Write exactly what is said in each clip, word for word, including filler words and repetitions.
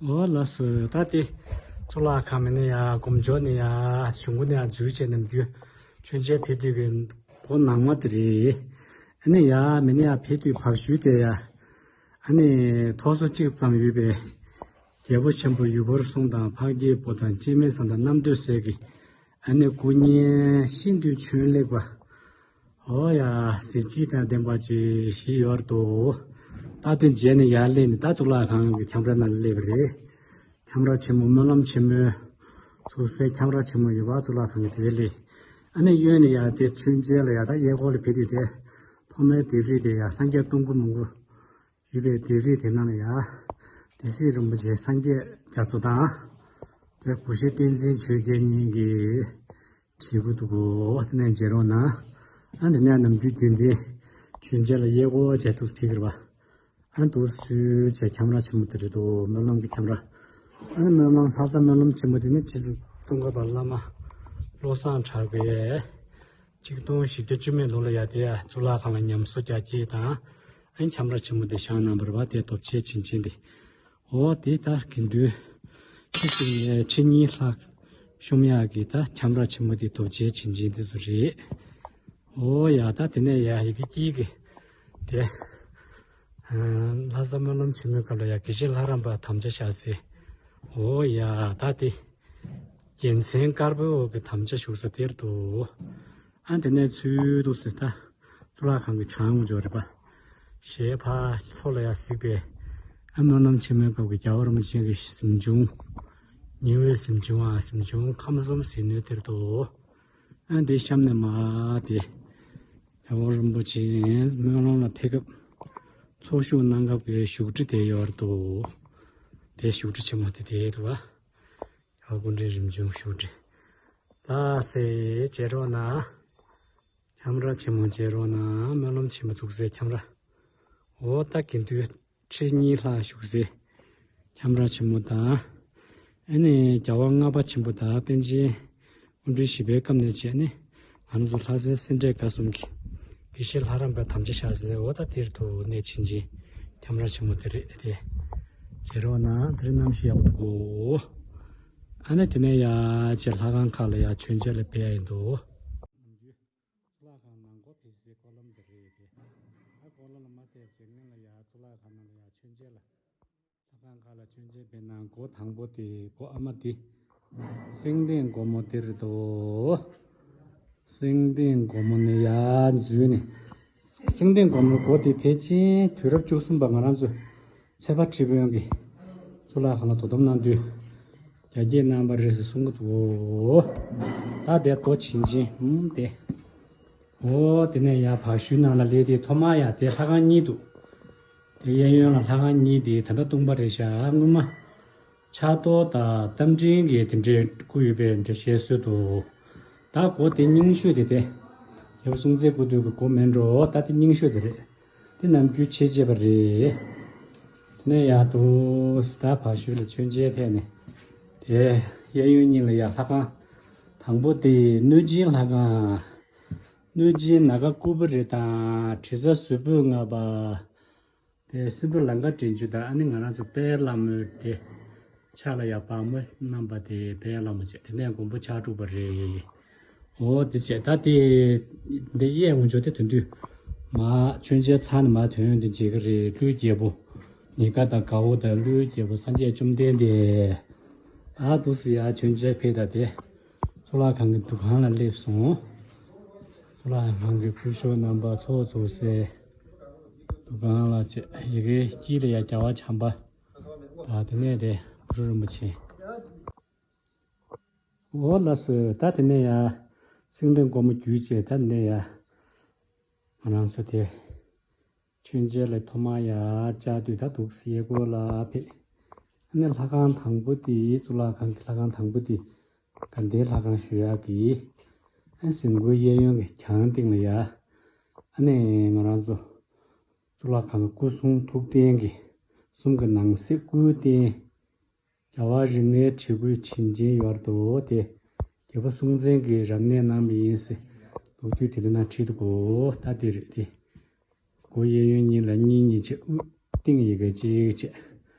ཨོ་ལགས་སོ། ད་དེ་གཙུག་ལག་ཁང་མི་ནི་ཡ་སྒོམ་ཆོག་ནི་ཡ་གཞུང་གུ་ནི་ཡ་འཛུལ་བྱས་ནམ་རྒྱུན་མཆོད་མཇལ་ཕེབས་དུས་ཀྱི་སྒོ་ནང་མ་དེ་རེད། ཨ་ནི་ཡ་མི་ནི་ཡ་ཕེབས་དུས་བབས་ཤུལ་དེ་ཡ་ཨ་ནི་ཐོག་སོ་གཅིག་ཙམ་ཡོད་པའི་རྒྱལ་པོ་ཆེན་པོ་ཡུལ་འཁོར་སྲུང་དང་འཕགས་སྐྱེས་པོ་དང་སྤྱན་མི་བཟང་དང་རྣམ་ཐོས་སྲས་ཀྱི་ཨ་ནི་སྐུ་བརྙན་ཤིན་ཏུ་བྱོན་ལེགས་པ། ཨོ་ཡ། གཟི་བརྗིད་དང་ལྡན་པ་ཅིག་ཞིག་ཡོད་འདུག་ད་དེ་མཇལ་ནས་ཡར་སླེབས་ནས་ད་གཙུག་ལག་ཁང་གི་ཁྱམས་ར་ནང་སླེབས་པ་རེད། ཁྱམས་ར་ཆེན་མོ་སྨོན་ལམ་ཆེན་མོའི་ཚུགས་སའི་ཁྱམས་ར་ཆེན་མོ་ཡོད་པ་གཙུག་ལག་ཁང་གི་དེ་སླེབས། ཨ་ནི་གཡོན་ནས་ཡར་དེ་མཆོད་མཇལ་ལ་ཡར་ད་གཡས་སྐོར་ལ་ཕེབས་དུས་དེ་ཐོག་མའི་ལྡེབས་རིས་དེ་ཡར་སངས་རྒྱས་སྟོང་སྐུ་མང་པོ་ཡོད་པའི་ལྡེབས་རིས་དེ་ནང་ལ་ཡ། སྡེ་སྲིད་རིན་པོ་ཆེ་སངས་རྒྱས་རྒྱ་མཚོ་དང་། དེ་གུ་ཤྲི་བསྟན་འཛིན་ཆོས་རྒྱལ་གཉིས་ཀྱི་བྲིས་སྐུ་འདུག་གོ། དེ་ནས་མཇལ་རོགས་གནང་། ཨ་འདི་ནས་ནམ་རྒྱུན་རྒྱུན་ལྡན་མཆོད་མཇལ་ལ་གཡས་སྐོར་བྱས་འདུག་ཐིག་གིར་བ། ཨ་འདུག་སུས་བྱས་ཁྱམས་ར་ཆེན་མོ་དེ་རེད་འདུག་སྨོན་ལམ་གྱི་ཁྱམས་ར། ཨ་སྨོན་ལམ་ལྷ་ས་སྨོན་ལམ་ཆེན་མོ་དེ་ནི་རྗེ་བཙུན་ཙོང་ཁ་པ་བླ་མ་བློ་བཟང་གྲགས་པས། ཆིག་སྟོང་བཞི་བརྒྱ་བཅུ་མེད་ལོ་ལ་ཡ་དེ་ཡ་གཙུག་ལག་ཁང་ལ་ཉམས་གསོ་རྒྱ་སྐྱེད་དང་། ཨ་ཁྱམས་ར་ཆེན་མོ་དེ་བཞེངས་གནང་བ་རེད་པ། དེ་དོབ་ཆེ་ཆིན་ཆིན་དེ། འོ་དེ་ད་དགེ་འདུན་ཁྲི་གཅིག་ནས་ཁྲི་གཉིས་ལྷག་བཤོམ་ཡག་གི་ད་ཁྱམས་ར་ཆེན་མོ་དེ་དོབ་ཆེ་ཆིན་ཆིན་དེ་ཚོ་རེད། འོ་ཡ་ད་དེ་ནས་ཡ་ཡི་གེ་དཀྱིལ་གི་དེ། ལྷ་ས་སྨོན་ལམ་ཆེན་མོའི་སྐབས་ལ་ཡ་དགེ་བཤེས་ལྷ་རམས་པ་དམ་བཅའ་བཞག་སའི། འོ་ཡ་ད་དེ། རྒྱལ་མཚན་དཀར་པོའི་འོག་གི་དམ་བཅའ་བཞུགས་ས་དེར་འདུག་ཨ་དེ་ནས་ཚུར་འདུག་སེ་ད། གཙུག་ལག་ཁང་གི་བྱང་ངོས་ཕྱོགས་རེད་པ། ཞལ་ཕར་ལྷོ་ལ་ཡར་གཟིགས་པས། ཨ་སྨོན་ལམ་ཆེན་མོའི་སྐབས་ཀྱི་རྒྱལ་བ་རིན་པོ་ཆེ་གི་གཟིམ་ཆུང་། ཉི་འོད་གཟིམ་ཆུང་ཨ་གཟིམ་ཆུང་ཁམས་གསུམ་ཟིལ་གནོན་དེར་འདུག་ཨ་འདི་གཤམ་ནས་མར་དེ། རྒྱལ་བ་རིན་པོ་ཆེ་སྨོན་ལམ་ལ་ཕེབས་སྐབས། ཚོགས་ཞུགས་གནང་སྐབས་ཀྱི་བཞུགས་ཁྲི་དེ་ཡོད་འདུག་དེ་བཞུགས་ཁྲི་ཆེན་མོ་དེ་དེ་འདུག་ཨ། རྒྱལ་བ་སྐུ་ཕྲེང་རིམ་བྱོན་བཞུགས་ཁྲི། ལགས་སེ་མཇལ་རོགས་གནང་། ཁྱམས་ར་ཆེན་མོ་མཇལ་རོགས་གནང་། སྨོན་ལམ་ཆེན་མོ་བཞུགས་སའི་ཁྱམས་ར། འོ་ད་དགེ་འདུན་ཁྲི་གཉིས་ལྷག་བཞུགས་སའི་ཁྱམས་ར་ཆེན་མོ་དང་། ཨ་ནི་རྒྱལ་བ་ལྔ་པ་ཆེན་པོ་དང་པཎ་ཆེན་སྐུ་ཕྲེང་བཞི་པའི་སྐབས་ནས་བྱས་ནས་ང་ཚོ་ལྷ་སའི་སེ་འབྲས་དགའ་གསུམ་གྱི་དགེ་བཤེས་ལྷ་རམས་པའི་དམ་བཅའ་བཞག་སའི་འོ་ད་དེར་དུ་གནས་ཆེན་ཆེན་ཁྱམས་ར་ཆེན་མོ་དེ་རེད་དེ། མཇལ་རོགས་གནང་། དེ་རིང་གནམ་གཤིས་ཡག་པོ་འདུག་གོ། ཨ་ནི་དེ་ནས་ཡ་ཅེ་ལྷ་ཁང་ཁག་ལ་ཡ་མཆོད་མཇལ་ལ་ཕེབས་ཡ་ཡིན་འདུག་གཙུག་ལག་ཁང་ནང་སྒོ་ཕྱེ་སའི་སྐོར་ལམ་དེ་རེད་དེ། ཨ་སྐོར་ལམ་ལ་མ་བལྟས་བྱས་སྔོན་ལ་ཡ་གཙུག་ལག་ཁང་ནང་ལ་ཡ་མཆོད་མཇལ་ལ། ལྷ་ཁང་ཁག་ལ་མཆོད་མཇལ་ཕེབས་ན་སྒོ་དང་པོ་དེ་སྒོ་ཨ་མ་དེ། སེང་ལྡེང་སྒོ་མོ་དེ་རེད་དོ། སེང་ལྡེང་སྒོ་མོ་ནས་ཡར་འཛུལ་ནས། སེང་ལྡེང་སྒོ་མོའི་སྒོ་དེ་ཕལ་ཆེར་དུས་རབས་བཅུ་གསུམ་པ་ང་རང་ཚོ་ཚེ་དཔག་ཁྲི་དཔོན་གྱི་གཙུག་ལག་ཁང་ལ་དོ་དམ་གནང་དུས་རྒྱ་སྐྱེད་གནང་བ་རེད་ཟེར་གསུང་གི་འདུག་ད་དེ་རྡོ་ཆེན་ཆེན་ཧུམ་དེ། འོ་དེ་ནས་ཡར་བར་ཤུལ་ནང་ལ་སླེབས་དེ་ཐོག་མར་ཡ་དེ་ལྷ་ཁང་གཉིས་འདུག་དེ་གཡས་གཡོན་ལ་ལྷ་ཁང་གཉིས་དེ་ད་ལྟ་སྟོང་པ་རེད་ཤག་སྔོན་མ་ཕྱག་རྡོར་དང་རྟ་མགྲིན་གྱི་དེ་འདྲའི་སྐུ་ཡོད་པའི་འདྲ་བཤད་སྲོལ་འདུག་ད་སྒོ་དེ་རྙིང་ཤོས་དེ་དེ། རྒྱལ་པོ་སྲོང་བཙན་སྐུ་དུས་ཀྱི་སྒོ་མིན་འགྲོ། ད་དེ་རྙིང་ཤོས་དེ་རེད། དེ་ནམ་རྒྱུན་ཕྱེ་བྱས་པ་རེད། དེ་ནས་ཡར་འདུག་སེ་ད་བར་ཤུལ་ལ་མཆོད་མཇལ་ཐད་ནས། དེ་གཡས་གཡོན་གཉིས་ལ་ཡ་ལྷ་ཁང་། དང་པོ་དེ་གནོད་སྦྱིན་ལྷ་ཁང་། གནོད་སྦྱིན་ནཱ་ག་ཀུ་བེ་རི་དང་དྲི་ཟ་ཟུར་ཕུད་ལྔ་པ། དེ་སྲིན་པོ་ལང་ཀ་བྲན་བྱུང་དང་ཨ་ནི་ང་རང་ཚོ་དཔལ་ལྷ་མོ་དེ། ཕྱག་ལ་ཡ་བ་མོ་བསྣམས་པ་དེ་དཔལ་ལྷ་མོ་བྱས། དེ་ནས་མགོན་པོ་ཕྱག་དྲུག་པ་རེད། འོ་དེ་བྱས་ད་དེ། འདི་གཡས་འོང་ཆོག་དེ་དོན་དུས། མ་མཆོད་མཇལ་ཚར་ནས་མ་དོན་དུ་མཇལ་གི་རེད། ཀླུའི་རྒྱལ་པོ། ཉེ་དགའ་དང་དགའ་བོ་དང་ཀླུའི་རྒྱལ་པོ་སངས་རྒྱས་བཅོམ་ལྡན་འདས། ད་འདུག་སེ་ཡར་མཆོད་མཇལ་ཕེབས་ད་དེ། གཙུག་ལག་ཁང་གི་འདུ་ཁང་ལ་སླེབས་སོང་། གཙུག་ལག་ཁང་གི་སྐུ་ཞབས་རྣམ་པ་ཚོགས་འཛུགས་སའི་འདུ་ཁང་ལ་བྱས། ཡ་གི་དཀྱིལ་ལ་ཡ་རྒྱལ་བ་བྱམས་པ། ད་དེ་ནས་དེ་གུ་རུ་རིན་པོ་ཆེ། འོ་ལགས་སོ། ད་དེ་ནས་ཡ་སེང་ལྡེང་སྒོ་མོ་བརྒྱུད་བྱས་ད་དེ་ནས་ཡ། ང་རང་ཚོ་དེ། མཆོད་མཇལ་ལ་ཐོག་མར་ཡར་བཅར་དུས་ད་འདུག་སེ་གཡས་སྐོར་ལ་ཕེབས། ཨ་ནི་ལྷ་ཁང་དང་པོ་དེ་གཙུག་ལག་ཁང་གི་ལྷ་ཁང་དང་པོ་དེ་དགའ་ལྡན་ལྷ་ཁང་ཞུ་ཡག་གི། ཨ་གཟིམ་སྒོའི་གཡས་གཡོན་གྱི་གྱང་སྟེང་ལ་ཡ། ཨ་ནི་ང་རང་ཚོ་གཙུག་ལག་ཁང་གི་སྐུ་གསུང་ཐུགས་རྟེན་གྱི་གསུམ་གྱི་ནང་གསེས་སྐུའི་རྟེན། རྒྱལ་བ་རིགས་ལྔའི་བྲིས་སྐུའི་བྱིན་ཅན་ཡོད་དོ་དེ། རྒྱལ་པོ་སྲོང་བཙན་གྱིས་རབ་གནས་གནང་བ་ཡིན་ཟེར། ལོ་རྒྱུས་དེ་འདྲ་ནང་བྲིས་འདུག་གོ། ད་དེ་རེད་དེ། སྒོ་གཡས་གཡོན་གཉིས་ལ་གཉིས་གཉིས་བྱས། དབུས་སྟེང་ཡ་གི་གཅིག་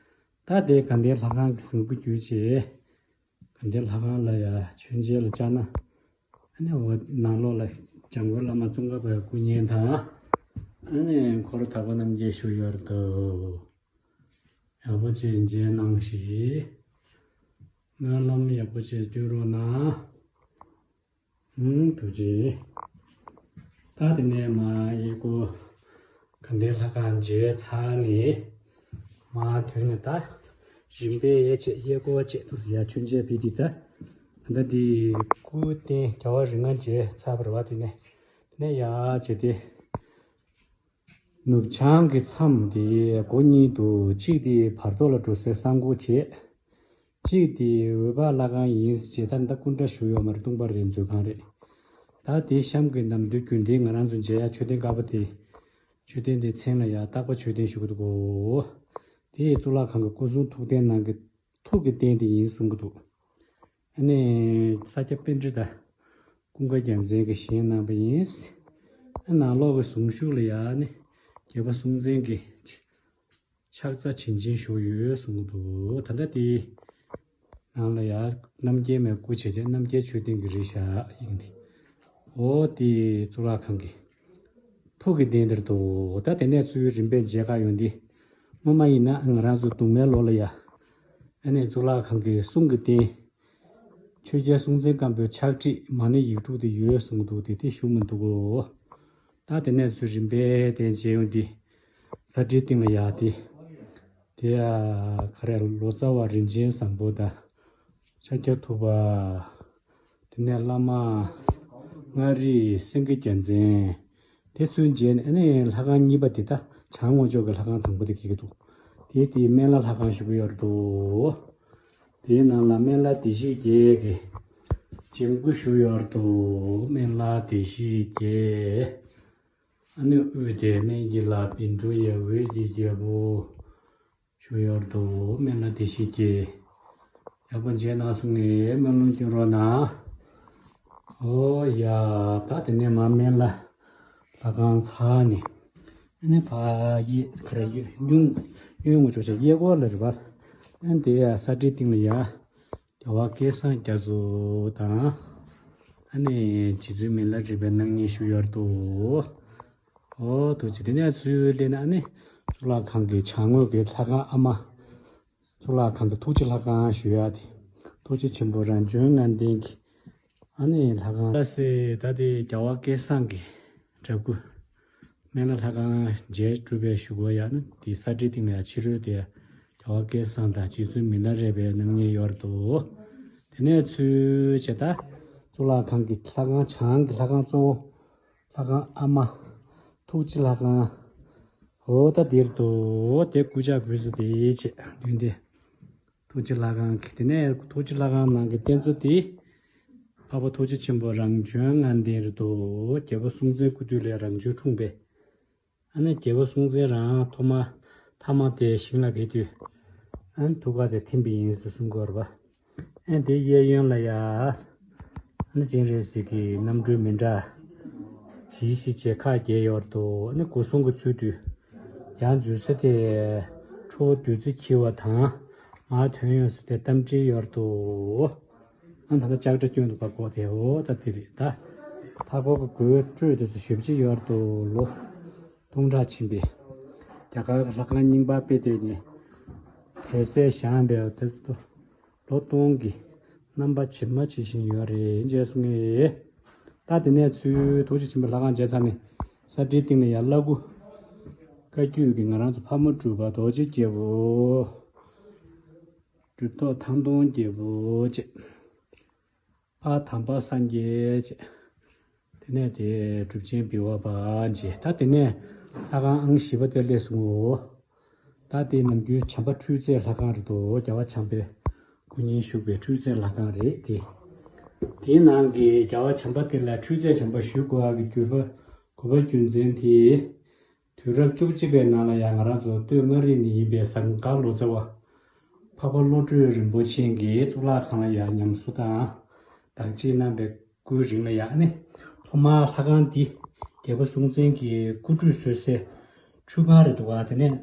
བྱས། ད་དེ་དགའ་ལྡན་ལྷ་ཁང་གི་གཟིགས་འབུལ་བརྒྱུད་བྱས། དགའ་ལྡན་ལྷ་ཁང་ལ་ཡ་མཆོད་མཇལ་ལ་བཅར་ན། ཨ་ནི་འོ་ནང་ལོགས་ལ་འཇམ་མགོན་བླ་མ་ཙོང་ཁ་པའི་སྐུ་བརྙན་དང་། ཨ་ནི་འཁོར་དག་པ་རྣམས་ཀྱིས་བཞུགས་ཡོད་དོ། ཡག་པོ་བྱས་མཇལ་གནང་ཞིག་སྨོན་ལམ་ཡག་པོ་བྱས་སྐྱོན་རོགས་གནང་། ཨུམ། ཐུགས་རྗེ། ད་དེ་ནས་མ་གཡས་སྐོར་དགའ་ལྡན་ལྷ་ཁང་མཇལ་ཚར་ནས། མ་དོན་ནས་ད་རིམ་པས་ཡས་བྱས་གཡས་སྐོར་བྱས་ཐུགས་སུ་ཡར་མཆོད་མཇལ་བྱས་ཏེ། ད་ད་ལྟ་འདི་སྐུ་རྟེན་རྒྱལ་བ་རིགས་ལྔ་མཇལ་ཚར་བ་རེད་པ། དེ་ནས་དེ་ནས་ཡར་བྱས་ཏེ། ནུབ་བྱང་གི་མཚམས་དེ་སྒོ་གཉིས་འདུག་གཅིག་དེ་བར་ཐོག་ལ་འགྲོ་སའི་གསང་སྒོ་བྱས། གཅིག་དེ་འོད་དཔག་ལྷ་ཁང་ཡིན་ཟེར། ད་ལྟ་སྐུ་འདྲ་བཞུགས་ཡོད་མ་རེད། སྟོང་པ་རེད། མཛོད་ཁང་རེད། ད་དེ་གཤམ་གྱི་ནམ་དུས་རྒྱུན་ལྡན་ང་རང་ཚོ་མཇལ་ཡ་མཆོད་རྟེན་དཀར་པོ་དེ། མཆོད་རྟེན་དེའི་མཚན་ལ་ཡ་སྟག་པ་མཆོད་རྟེན་ཞུ་གི་འདུག་གོ། དེ་གཙུག་ལག་ཁང་གི་སྐུ་གསུང་ཐུགས་རྟེན་ནང་གི་ཐུགས་ཀྱི་རྟེན་དེ་ཡིན་གསུང་གི་འདུག་ཨ་ནི་ས་སྐྱ་པཎྜི་ཏ་ཀུན་དགའ་རྒྱལ་མཚན་གྱིས་བཞེངས་གནང་བ་ཡིན། ཨ་ནང་ལོགས་ཀྱི་གཟུངས་གཞུག་ལ་ཡ་ནི་རྒྱལ་པོ་སྲོང་བཙན་གྱི་ཕྱག་འཚལ་བྱིན་ཅན་བཞུགས་ཡོད་གསུང་གི་འདུག་ད་ལྟ་དེའི་ནང་ལ་ཡ་རྣམ་རྒྱལ་མའི་སྐུ་བྱས་བྱས། རྣམ་རྒྱལ་མཆོད་རྟེན་གྱི་རིགས་ཤག་ཡིན་ཏེ། འོ་དེ་གཙུག་ལག་ཁང་གི་ཐུགས་ཀྱི་རྟེན་དེར་འདུག་ད་དེ་ནས་ཚུར་རིམ་པས་མཇལ་ཁ་ཡོང་དུས། སྔོན་མ་ཡིན་ན་ང་རང་ཚོ་གདུང་མའི་ལོ་ལ་ཡ། ཨ་ནི་གཙུག་ལག་ཁང་གི་གསུང་གི་རྟེན། ཆོས་རྒྱལ་སྲོང་བཙན་སྒམ་པོའི་ཕྱག་བྲིས་མ་ཎི་ཡིག་དྲུག་དེ་ཡོད་གསུང་གི་འདུག་དེ་དེ་བཞུགས་མི་འདུག་གོ། ད་དེ་ནས་ཚུར་རིམ་པས་དེ་མཇལ་ཡོང་དུས། ས་ཁྲིའི་སྟེང་ལ་ཡ་དེ། དེ་ཡ་ག་རེ། ལོ་ཙཱ་བ་རིན་ཆེན་བཟང་པོ་དང་། ཤཱཀྱ་ཐུབ་པ། དེ་ནས་བླ་མ་མངའ་རིས་སེང་གེ་རྒྱལ་མཚན། དེ་ཚུར་མཇལ་ནས་ཨ་ནི་ལྷ་ཁང་གཉིས་པ་དེ། ད་བྱང་ངོས་ཕྱོགས་ཀྱི་ལྷ་ཁང་དང་པོ་དེ་འགེལ་གྱི་འདུག་དེ་དེ་སྨན་བླ་ལྷ་ཁང་ཞུ་གི་ཡོད་འདུག་དེའི་ནང་ལ་སྨན་བླ་བདེ་གཤེགས་བརྒྱད་ཀྱི་བྱིན་སྐུ་བཞུགས་ཡོད་འདུག་སྨན་བླ་བདེ་གཤེགས་བརྒྱད། ཨ་ནི་དབུས་དེ་སྨན་གྱི་བླ། བཻ་ཌཱུརྱ་འོད་ཀྱི་རྒྱལ་པོ་བཞུགས་ཡོད་འདུག་སྨན་བླ་བདེ་གཤེགས་བརྒྱད། ཡག་པོ་མཇལ་གནང་སོང་ངས་སྨོན་ལམ་སྐྱོན་རོགས་གནང་། ཨོ་ཡ། ད་དེ་ནས་མ་སྨན་བླ་ལྷ་ཁང་ཚར་ནས། ཨ་ནི་ཕ་གཡས་ག་རེ་གཡོན་གཡོན་ངོས་ཕྱོགས་ཆ་གཡས་སྐོར་ལ་རེད་པ། ཨ་ནི་དེ་ཡ་ས་ཁྲིའི་སྟེང་ལ་ཡ། རྒྱལ་བ་སྐལ་བཟང་རྒྱ་མཚོ་དང་། ཨ་ནི་རྗེ་བཙུན་མི་ལ་རས་པའི་སྣང་བརྙན་བཞུགས་ཡོད་འདུག་ཨོ་ཐུགས་རྗེ། དེ་ནས་ཚུར་སླེབས་ན་ཨ་ནི་གཙུག་ལག་ཁང་གི་བྱང་ངོས་ཀྱི་ལྷ་ཁང་ཨ་མ། གཙུག་ལག་ཁང་དུ་ཐུགས་རྗེ་ལྷ་ཁང་ཞུ་ཡ་དེ། ཐུགས་རྗེ་ཆེན་པོ་རང་བྱོན་ལྔ་ལྡན་གྱི། ཨ་ནི་ལྷ་ཁང་ལ་སེ་ད་དེ་རྒྱལ་བ་སྐལ་བཟང་གི་འདྲ་སྐུ། སྨན་བླ་ལྷ་ཁང་མཇལ་གྲུབ་པའི་གཞུག་གུ་ཡང་ན་དེ་ས་ཁྲིའི་སྟེང་ལ་ཡང་ཕྱི་རོལ་དེ་རྒྱལ་བ་སྐལ་བཟང་དང་རྗེ་བཙུན་མི་ལ་རས་པའི་སྣང་བརྙན་ཡོད་འདུག་དེ་ནས་ཚུར་བྱས་ད་གཙུག་ལག་ཁང་གི་ལྷ་ཁང་བྱང་གི་ལྷ་ཁང་གཙོ་བོ་ལྷ་ཁང་ཨ་མ། ཐུགས་རྗེ་ལྷ་ཁང་། འོ་ད་འདིར་འདུག་དེ་སྐུ་ཕྱག་འབུལ་ས་དེ་བྱས་མདུན་དེ། ཐུགས་རྗེ་ལྷ་ཁང་གི། དེ་ནས་ཐུགས་རྗེ་ལྷ་ཁང་ནང་གི་རྟེན་གཙོ་དེ། འཕགས་པ་ཐུགས་རྗེ་ཆེན་པོ་རང་བྱོན་ལྔ་ལྡན་རེད་འདུག་རྒྱལ་པོ་སྲོང་བཙན་སྐུ་དུས་ལ་རང་བྱོན་འཁྲུངས་པས། ཨ་ནི་རྒྱལ་པོ་སྲོང་བཙན་རང་ཐོག་མ་ཐ་མ་དེ་ཞིང་ལ་ཕེབས་དུས། ཨ་ནི་ཐུགས་ཀ་དེ་ཐིམ་པ་ཡིན་ཟེར་གསུང་གི་ཡོད་རེད་པ། ཨ་ནི་དེ་གཡས་གཡོན་ལ་ཡ། ཨ་ནི་སྤྱན་རས་གཟིགས་ཀྱི་རྣམ་སྤྲུལ་མི་འདྲ་བཞི་བཞི་བྱས་ཁག་བརྒྱད་ཡོད་འདུག་ཨ་ནི་སྒོ་སྲུང་གི་ཚུལ་དུ་ཡར་འཛུལ་ས་དེ་ཁྲོ་བོ་བདུད་རྩི་འཁྱིལ་བ་དང་མར་ཐོན་ཡོང་ས་དེ་རྟ་མགྲིན་ཡོད་འདུག་ཨ་ནི་ད་ལྟ་ལྕགས་དྲ་སྐྱོན་འདུག་པ། སྒོ་དེ་འོ་ད་དེ་རེད་ད། མཐའ་སྐོར་གྱི་སྒོའི་སྤྲོས་དེ་ཚོ་ཞེ་པོ་ཅིག་ཡོད་འདུག་ལོ་སྟོང་ཕྲག་ཕྱིན་པའི་རྒྱ་གར་གྱི་ལྷ་ཁང་རྙིང་པ་དཔེ་དེ་ནི་དེ་སྲས་བཞེངས་པའི་དེ་ཚོ། ལོ་སྟོང་གི་རྣམ་པ་ཇི་མ་ཇི་བཞིན་ཡོད་རེད། མཇལ་སོང་ངས། ད་དེ་ནས་ཚུར་ཐུགས་རྗེ་ཆེན་པོ་ལྷ་ཁང་མཇལ་ཚར་ནས་ས་ཁྲིའི་སྟེང་ལ་ཡར་བླ་སྐུ་བཀའ་བརྒྱུད་ཀྱི་ང་རང་ཚོ་ཕག་མོ་གྲུ་པ་རྡོ་རྗེ་རྒྱལ་པོ། གྲུབ་ཐོབ་ཐང་སྟོང་རྒྱལ་པོ་བཅས། ཕ་དམ་པ་སངས་རྒྱས་བཅས། དེ་ནས་དེ་གྲུབ་ཆེན་བི་བ་པ་མཇལ། ད་དེ་ནས་ལྷ་ཁང་ཨང་བཞི་པ་དེར་སླེབས་སོང་ངོ་། ད་དེ་ནམ་རྒྱུན་བྱམས་པ་འཕྲུལ་རྩེད་ལྷ་ཁང་རེད་འདུག་རྒྱལ་བ་བྱམས་པའི་སྐུ་བརྙན་བཞུགས་པའི་འཕྲུལ་རྩེད་ལྷ་ཁང་རེད་དེ། དེའི་ནང་གི་རྒྱལ་བ་བྱམས་པ་དེ་ལ་འཕྲུལ་རྩེད་བྱམས་པ་ཞུ་དགོས་པ་གི་དགོས་པ་རྒྱུ་མཚན་དེ། དུས་རབས་བཅུ་གཅིག་པའི་ནང་ལ་ཡང་ང་རང་ཚོ་སྟོད་མངའ་རིས་ནས་ཡིན་པའི་ཟངས་དཀར་ལོ་ཙཱ་བ་འཕགས་པ་བློ་གྲོས་རིན་པོ་ཆེ་གིས་གཙུག་ལག་ཁང་ལ་ཡང་ཉམས་གསོ་དང་བདག་གཅེས་གནང་བའི་སྐུའི་རིང་ལ་ཡང་ནི་ཐོག་མར་ལྷ་ཁང་འདི་རྒྱལ་པོ་སྲོང་བཙན་གྱི་སྐུ་ཁྲུས་གསོལ་སའི་ཁྲུས་ཁང་རེད་འདུག་ག་དེ་ནས་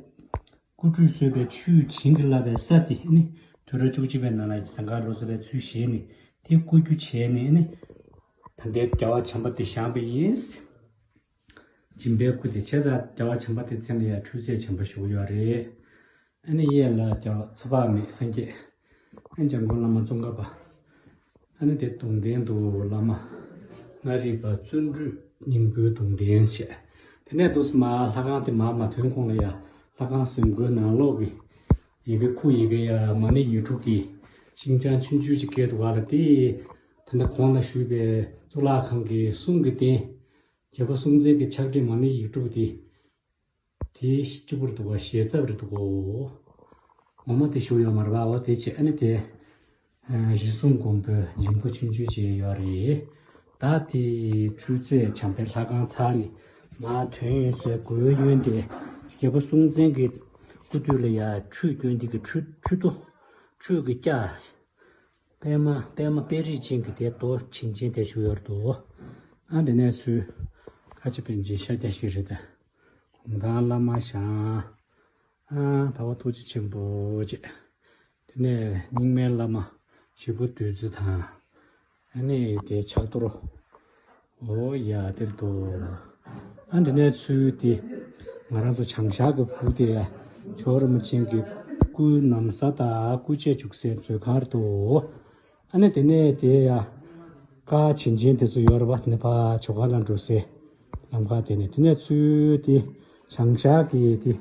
སྐུ་ཁྲུས་གསོལ་བའི་ཆུས་བྱིན་གྱིས་བརླབས་པའི་ས་དེ་ནི་དུས་རབས་བཅུ་གཅིག་པའི་ནང་ལ་ཟངས་དཀར་ལོ་ཙཱ་བའི་ཚུལ་བཞེས་ནས་དེ་བཀོད་རྒྱུ་བྱས་ནས་ནི་ད་ལྟའི་རྒྱལ་བ་བྱམས་པ་དེ་བཞེངས་པ་ཡིན། སྦྱིན་པའི་སྐུ་དེ་བྱས་ཙང་རྒྱལ་བ་བྱམས་པ་དེ་མཚན་ལ་ཡང་ཁྲུས་རྫས་བྱམས་པ་ཞུ་གི་ཡོད་རེད། ཨ་ནི་གཡས་ལ་རྒྱལ་བ་ཚེ་དཔག་མེད་སངས་རྒྱས། ཨ་ནི་འཇམ་མགོན་བླ་མ་ཙོང་ཁ་པ། ཨ་ནི་དེ་གདུང་རྟེན་དུ་བླ་མ་ལྔ་རིག་པ་བརྩོན་འགྲུས་སྙིང་པོའི་གདུང་རྟེན་བྱས། དེ་ནས་འདུག་སེ་མར་ལྷ་ཁང་དེ་མར་མ་ཐོན་གོང་ལ་ཡ་ལྷ་ཁང་གཟིམ་སྒོའི་ནང་ལོགས་ཀྱི་ཡི་གེ་ཁུག་ཡི་གེ་ཡ་མ་ཎི་ཡིག་དྲུག་གི་ཤིང་བྱང་ཆུང་ཆུང་ཅིག་བཀལ་འདུག་ག་ལ། དེ་ད་ལྟ་གོང་ལ་ཞུས་པའི་གཙུག་ལག་ཁང་གི་གསུང་གི་རྟེན། རྒྱལ་པོ་སྲོང་བཙན་གྱི་ཕྱག་བྲིས་མ་ཎི་ཡིག་དྲུག་དེ། དེ་གཅིག་པུར་འདུག་ག་ཞལ་ཚབ་རེད་འདུག་གོ། ངོ་མ་དེ་ཞུ་ཡོད་མ་རེད་པ། འོ་དེ་བྱས། ཨ་ནི་དེ་རི་སུང་དགོན་པའི་འཇིམ་པོ་ཆུང་ཆུང་ཅིག་ཡོད་རེད། ད་དེ་ཁྲུས་རྫས་བྱམས་པའི་ལྷ་ཁང་ཚར་ནས་མར་ཐོན་ཡོང་སའི་སྒོའི་གཡོན་དེ་རྒྱལ་པོ་སྲོང་བཙན་གྱི་སྐུ་དུས་ལ་ཡ་ཁྲུས་བསྐྱོན་དེ་གི་ཁྲུས་ཁྲུས་ཐོ་ཁྲུས་ཀྱི་སྐྱ། པདྨ་པདྨ་དཔེ་རིས་ཅན་གྱི་དེ་རྡོ་བྱིན་ཅན་དེ་བཞུགས་ཡོད་འདུག་ཨ་འདི་ནས་ཚུར་ཁ་ཆེ་པཎ་ཆེན་ཤཱཀྱ་ཤྲཱི་དང་། གུང་ཐང་བླ་མ་ཞང་། ཨ་འཕགས་པ་ཐུགས་རྗེ་ཆེན་པོ་བཅས། དེ་ནས་རྙིང་མའི་བླ་མ་ཞིག་པོ་བདུད་རྩི་དང་། ཨ་ནི་དེ་ཕྱག་རྡོར། འོ་ཡ་དེར་འདུག་ཨ་འདི་ནས་ཚུར་དེ་ང་རང་ཚོ་བྱང་ཤར་གྱི་བུ་དེ་ཇོ་བོ་རིན་པོ་ཆེ་གི་སྐུའི་ན་བཟའ་དང་སྐུ་ཆས་བཞུགས་སའི་མཛོད་ཁང་རེད་འདུག་ཨ་ནི་དེ་ནས་དེ་ཡ་ཀ་བྱིན་ཅན་དེ་ཚོ་ཡོད་རེད་པ། དེ་ནས་ཕར་ཇོ་ཁང་ལ་འགྲོ་སའི་ལམ་ཁ་དེ་ནས། དེ་ནས་ཚུར་དེ་བྱང་ཤར་གྱི་དེ་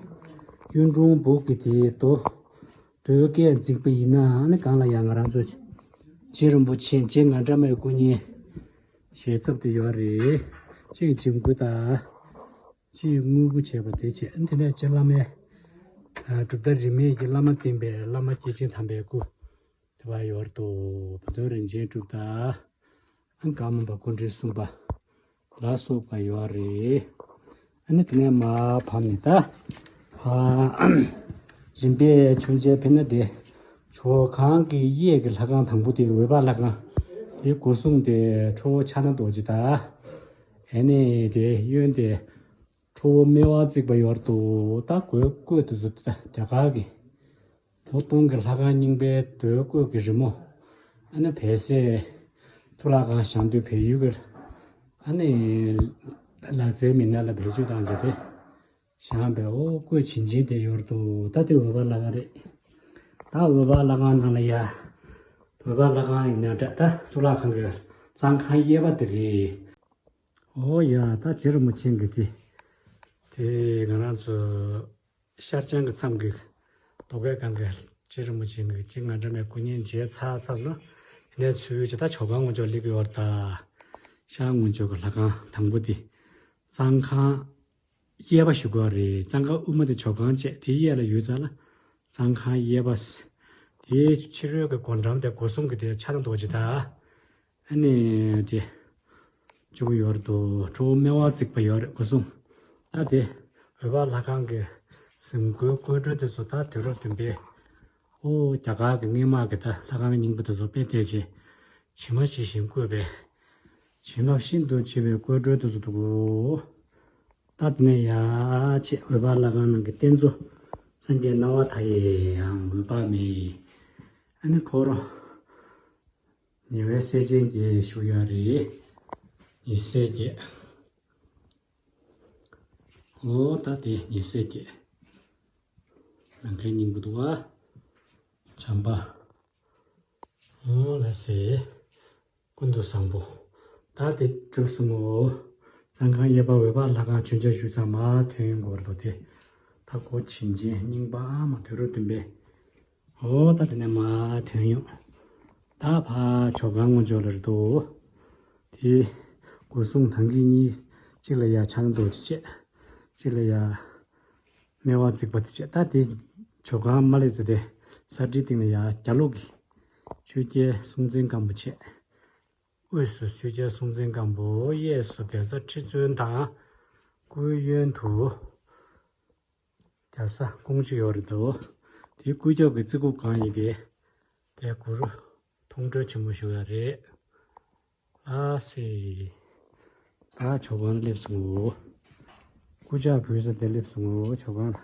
གཡུང་དྲུང་བུ་གི་དེ་རྡོ་རྡོའི་སྐས་འཛེགས་པ་ཡིན་ན། ཨ་ནི་སྒང་ལ་ཡང་ང་རང་ཚོ་རྗེ་རིན་པོ་ཆེ་རྗེ་ང་འདྲ་མའི་སྐུ་བརྙན་ཞལ་ཚབ་དེ་ཡོད་རེད། གཅིག་འཇིམ་སྐུ་དང་། གཅིག་དངུལ་སྐུ་བྱས་པ་དེ་བྱས། ཨ་ནི་དེ་ནས་རྗེ་བླ་མའི་གྲུབ་མཐའ་རིས་མེད་ཀྱི་བླ་མ་བསྟེན་པའི་བླ་མ་སྐྱེས་ཆེན་དམ་པའི་སྐུ། དེ་བ་ཡོད་དོ། བུ་སྟོན་རིན་ཆེན་གྲུབ་མཐའ། ཨང་ཀརྨ་པ་ཀཽཎྜི་སུམ་པ་ལ་སོགས་པ་ཡོད་རེད། ཨ་ནི་དེ་ནས་མར་བབས་ནས་ད་ཕར་རིམ་པས་མཆོད་མཇལ་ཕེབས་ན། དེ་ཇོ་ཁང་གི་གཡས་ཀྱི་ལྷ་ཁང་དང་པོ་དེ་འོད་འབར་ལྷ་ཁང་། དེའི་སྒོ་སྲུང་དེ་ཁྲོ་བོ་ཕྱག་ན་རྡོ་རྗེ་དང་། ཨ་ནི་དེ་གཡོན་དེ་ཁྲོ་བོ་སྨེ་བ་བརྩེགས་པ་ཡོད་དོ། ད་གོས་བཀོད་དེ་ཚོ་རྒྱ་གར་གྱི་ལྷོ་སྟོང་གི་ལྷ་ཁང་རྙིང་པའི་མདོས་བཀོད་ཀྱི་རི་མོ། ཨ་ནི་བལ་སའི་གཙུག་ལག་ཁང་བཞེངས་དུས་བལ་ཡུལ་གྱི་ཨ་ནི་ལག་རྩལ་མི་སྣ་ལ་བེད་སྤྱོད་བཏང་བྱས་ཏེ་བཞེངས་པའི་འོ་བཀོད་བྱིན་ཅན་དེ་ཡོད་དོ། ད་དེ་འོད་འབར་ལྷ་ཁང་རེད། ད་འོད་འབར་ལྷ་ཁང་ནང་ལ་ཡ། འོད་འབར་ལྷ་ཁང་ཡིན་ན་འདྲ། ད་གཙུག་ལག་ཁང་གི་གཙང་ཁང་གཡས་པ་དེ་རེད། འོ་ཡ། ད་རྗེ་རིན་པོ་ཆེ་གི་དེ། དེ་ང་རང་ཚོ་ཤར་བྱང་གི་མཚམས་ཀྱི་རྡོ་སྐས་སྒང་གི་རྗེ་རིན་པོ་ཆེ་གི་རྗེ་ང་འདྲ་མའི་སྐུ་བརྙན་མཇལ་ཚར་ཚར་ལ། དེ་ནས་ཚུར་ཇི་ལྟར་ཇོ་ཁང་ངོས་ཕྱོགས་སླེབས་ཀྱི་ཡོད་རེད་ད། ཤར་ངོས་ཕྱོགས་ཀྱི་ལྷ་ཁང་དང་པོ་དེ། གཙང་ཁང་གཡས་པ་ཞུ་དགོས་རེད། གཙང་ཁང་དབུ་མ་དེ་ཇོ་ཁང་བྱས། དེ་གཡས་ལ་ཡོད་ཙང་ལ་གཙང་ཁང་གཡས་པ། དེའི་ཕྱི་རོལ་གྱི་སྒོ་འགྲམ་དེ་སྒོ་སྲུང་གི་དེ་ཕྱག་ན་རྡོ་རྗེ་དང་། ཨ་ནི་དེ་བཅུག་ཡོད་རེད་དོ། ཁྲོ་བོ་སྨེ་བ་བརྩེགས་པ་ཡོད་རེད། སྒོ་སྲུང་། ད་དེ་འོད་འབར་ལྷ་ཁང་གི་གཟིམ་སྒོའི་བཀོད་སྒྲོན་དེ་ཚོ་ད་དུས་རབས་བདུན་པའི་ཨོ་རྒྱ་གར་གྱི་སྔས་མ་གི་ད་ལྷ་ཁང་རྙིང་པ་དེ་ཚོ་དཔེ་བལྟས་རྗེས་ཇི་མ་ཇི་བཞིན་བཀོད་པའི་བྱིན་རླབས་ཤིན་ཏུ་ཆེ་བའི་བཀོད་སྒྲོན་དེ་ཚོ་འདུག་གོ། ད་དེ་ནས་ཡ་ཆེ་འོད་འབར་ལྷ་ཁང་ནང་གི་རྟེན་གཙོ་སངས་རྒྱས་སྣང་བ་མཐའ་ཡས་ཡང་འོད་དཔག་མེད། ཨ་ནི་ཁོ་རང་ཉེ་བའི་སྲས་ཆེན་བརྒྱད་བཞུགས་ཡོད་རེད། ཉེ་སྲས་བརྒྱད། འོ་ད་དེ་ཉེ་སྲས་བརྒྱད། ནམ་མཁའི་སྙིང་པོ་འདུག་ག་བྱམས་པ། འོ་ལ་སེ། ཀུན་ཏུ་བཟང་པོ། ད་དེ་གྲུབ་སོང་ངོ་། གཙང་ཁང་གཡས་པ་འོད་འབར་ལྷ་ཁང་མཆོད་མཇལ་ཞུས་ཙང་མར་ཐོན་ཡོང་གི་ཡོད་རེད་དོ། དེ་ད་སྒོ་བྱིན་ཅན་རྙིང་པ་ཨ་མ་དུས་རབས་བདུན་པའི། འོ་ད་དེ་ནས་མར་ཐོན་ཡོང་། ད་ཕར་ཇོ་ཁང་ངོས་ཕྱོགས་ལ་རེད་དོ། དེ་སྒོ་སྲུང་དང་གི་གཉིས། གཅིག་ལ་ཡ་ཕྱག་ན་རྡོ་རྗེ་བྱས། གཅིག་ལ་ཡ་སྨེ་བ་བརྩེགས་པ་དེ་བྱས། ད་དེ་ཇོ་ཁང་མ་སླེབས་ཚེ་དེ་ས་གྲིའི་སྟེང་ལ་ཡ་རྒྱ་ལོ་གི་ཆོས་རྒྱལ་སྲོང་བཙན་སྒམ་པོ་བྱས། དབུས་སུ་ཆོས་རྒྱལ་སྲོང་བཙན་སྒམ་པོ། གཡས་སུ་གེ་སར་ཁྲི་བཙུན་དང་། སྐུའི་གཡོན་དུ་རྒྱ་བཟའ་ཀོང་ཇོ་ཡོད་རེད་དོ། དེའི་སྐུ་རྒྱབ་ཀྱི་རྩེ་ཁུག་སྒང་ཡི་གེ་དེ་གུ་རུ་མཐོང་གྲོལ་ཆེན་མོ་བཞུགས་ཡ་རེད། ལགས་སེ། ད་ཇོ་ཁང་སླེབས་སོང་ངོ་། སྐུ་ཕྱག་ཕུལ་ས་དེ་སླེབས་སོང་ངོ་། ཇོ་ཁང་ལ།